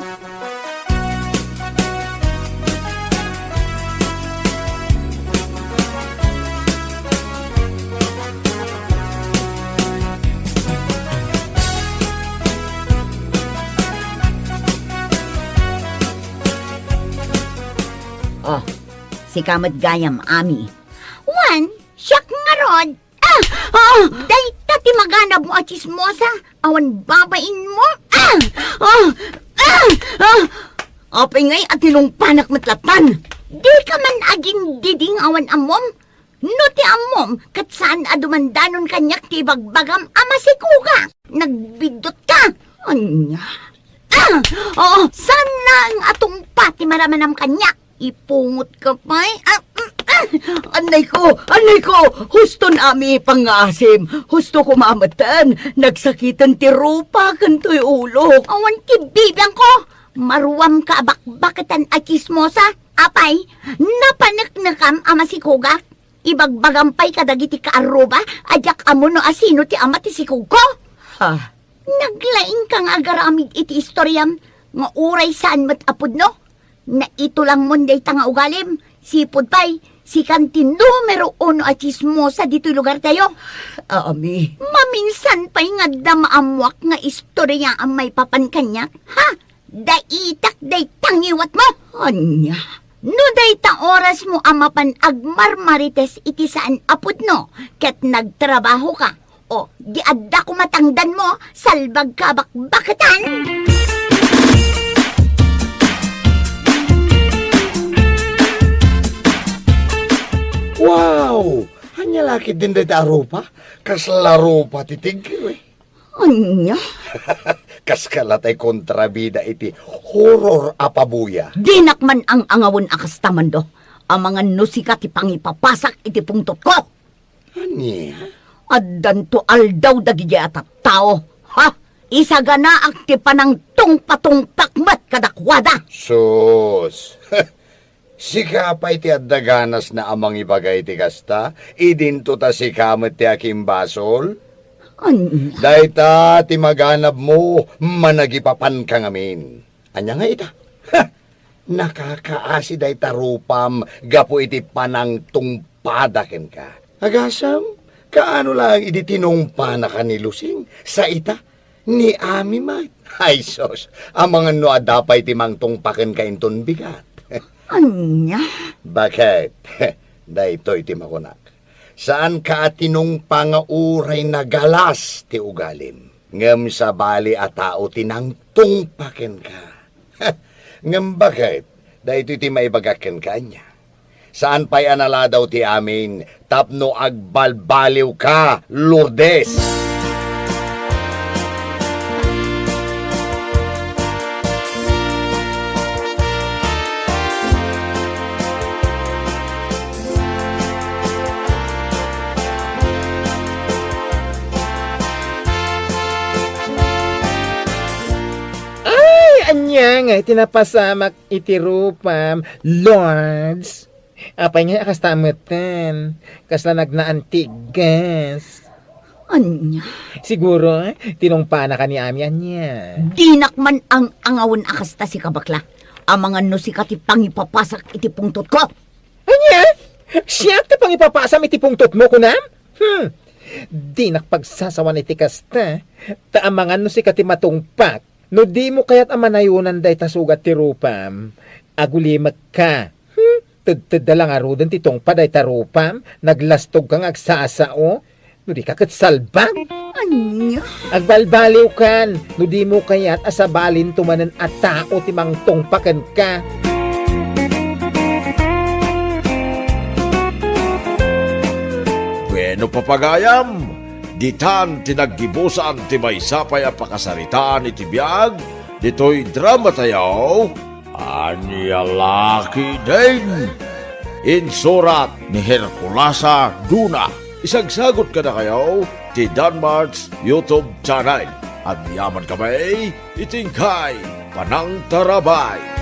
Oh, sika met gayam, Ami. Wen, siak ngarud. Ah! Ah! Dayta ti maganabmo a tsismosa, awan babainmo. Ah! Ah! Ah! Ah! Apay ngay a tinungpanak met lattan? Dika man agindiding awan ammom? No ti ammom, ket saan a dumandanon kaniak ti ibagbagam a masikuga. Nagbiddutka. Ania? Ah! Oo, saan laeng a tungpa ti maramanam kaniak? Ipungotka pay. Ah, mm, ah. Anay ko, anay ko. Huston, Ami, pangngaasim. Husto ko mameten. Nagsakiten ti rupa ken toy ulok. Awan ti bibiangko. Maruamka a bakbaketan a tsismosa. Apay, napaneknekam a masikuga. Ibagbagam pay kadagiti kaarruba a diak ammo no asino ti ama ti sikugko. Ha? Naglaingka nga agaramid iti istoriam nga uray saan met a pudno. Naitulangmon dayta nga ugalim, sipud pay, sikan ti numero uno a tsismosa ditoy lugartayo. Ami. Maminsan pay nga adda maammoak nga istoriaam maipapan kaniak, ha? Daitak dayta ngiwatmo. Ania? No dayta orasmo a mapan agmarmarites iti saan a pudno ket nagtrabahoka, o, di adda koma tangdanmo, salbagka a bakbaketan! Wow! Ania la ketdin dayta a rupa? Kasla rupa ti tigre. Ania? Kaskala tay kontrabida iti horror a pabuya. Dinak man ang-angawen a kasta, Mando. Amangan no sika ti pangipapasak iti pungtotko. Ania? Addanto aldaw dagiti a tattao. Ha? Isaganaak ti panangtungpatungpak met kadakuada. Sus! Sika pay ti adda ganasna a mangibaga iti kasta, idinto ta sika met ti akimbasol? Ania? Dayta ti maganabmo, managipapanka ngamin. Ania nga ita? Ha! Nakakaasi dayta rupam gapu iti panangtungpada kenka. Agasem, kaano laeng idi tinungpanaka ni Lusing, sa ita? Ni Ami met. Ay sus, amangan no adda pay ti mangtungpa kenka inton bigat. Ania? Baket, daytoy ti makunak. Saanka a tinungpa nga uray nagalas ti ugalim. Ngem sabali a tao ti nangtungpa kenka. Ngem baket, daytoy ti maibagak kenka, ania? Saan pay a naladaw ti amin tapno agbalbaliwka, Lourdes. Ay, ania nga iti napasamak iti rupam, Lourdes? Apay nga kasta metten? Kasla nagnaantigas. Ania? Siguro, tinungpana ka ni Ami, ania? Dinak man ang-angawen a kasta, sika, bakla. Amangan no sika ti pangipapasak iti pungtotko. Ania? Siak ti pangipapasam iti pungtotmo, kunam? Hmm. Dinak pagsasawan iti kasta. Ta amangan no sika ti matungpak. No dimo kayat a manayonan dayta sugat ti rupam, agulimekka. Hmm? Tedtedda la ngaruden ti tungpa dayta rupam, naglastogka nga agsasao. No di ka ket salbag. Ania? Agbalbaliwkan, no dimo kayat a sabalinto manen a tao ti mangtungpa kenka. Bueno, papagayam, ditan ti naggibusan ti maysa pay a pakasaritaan iti biag ditoy dramatayo, Ania La Ketdin. Insurat ni Herculasa Duna. Isagsagut kadakayo ti Danmart's YouTube channel. Agyamankami iti inkay panangtarabay.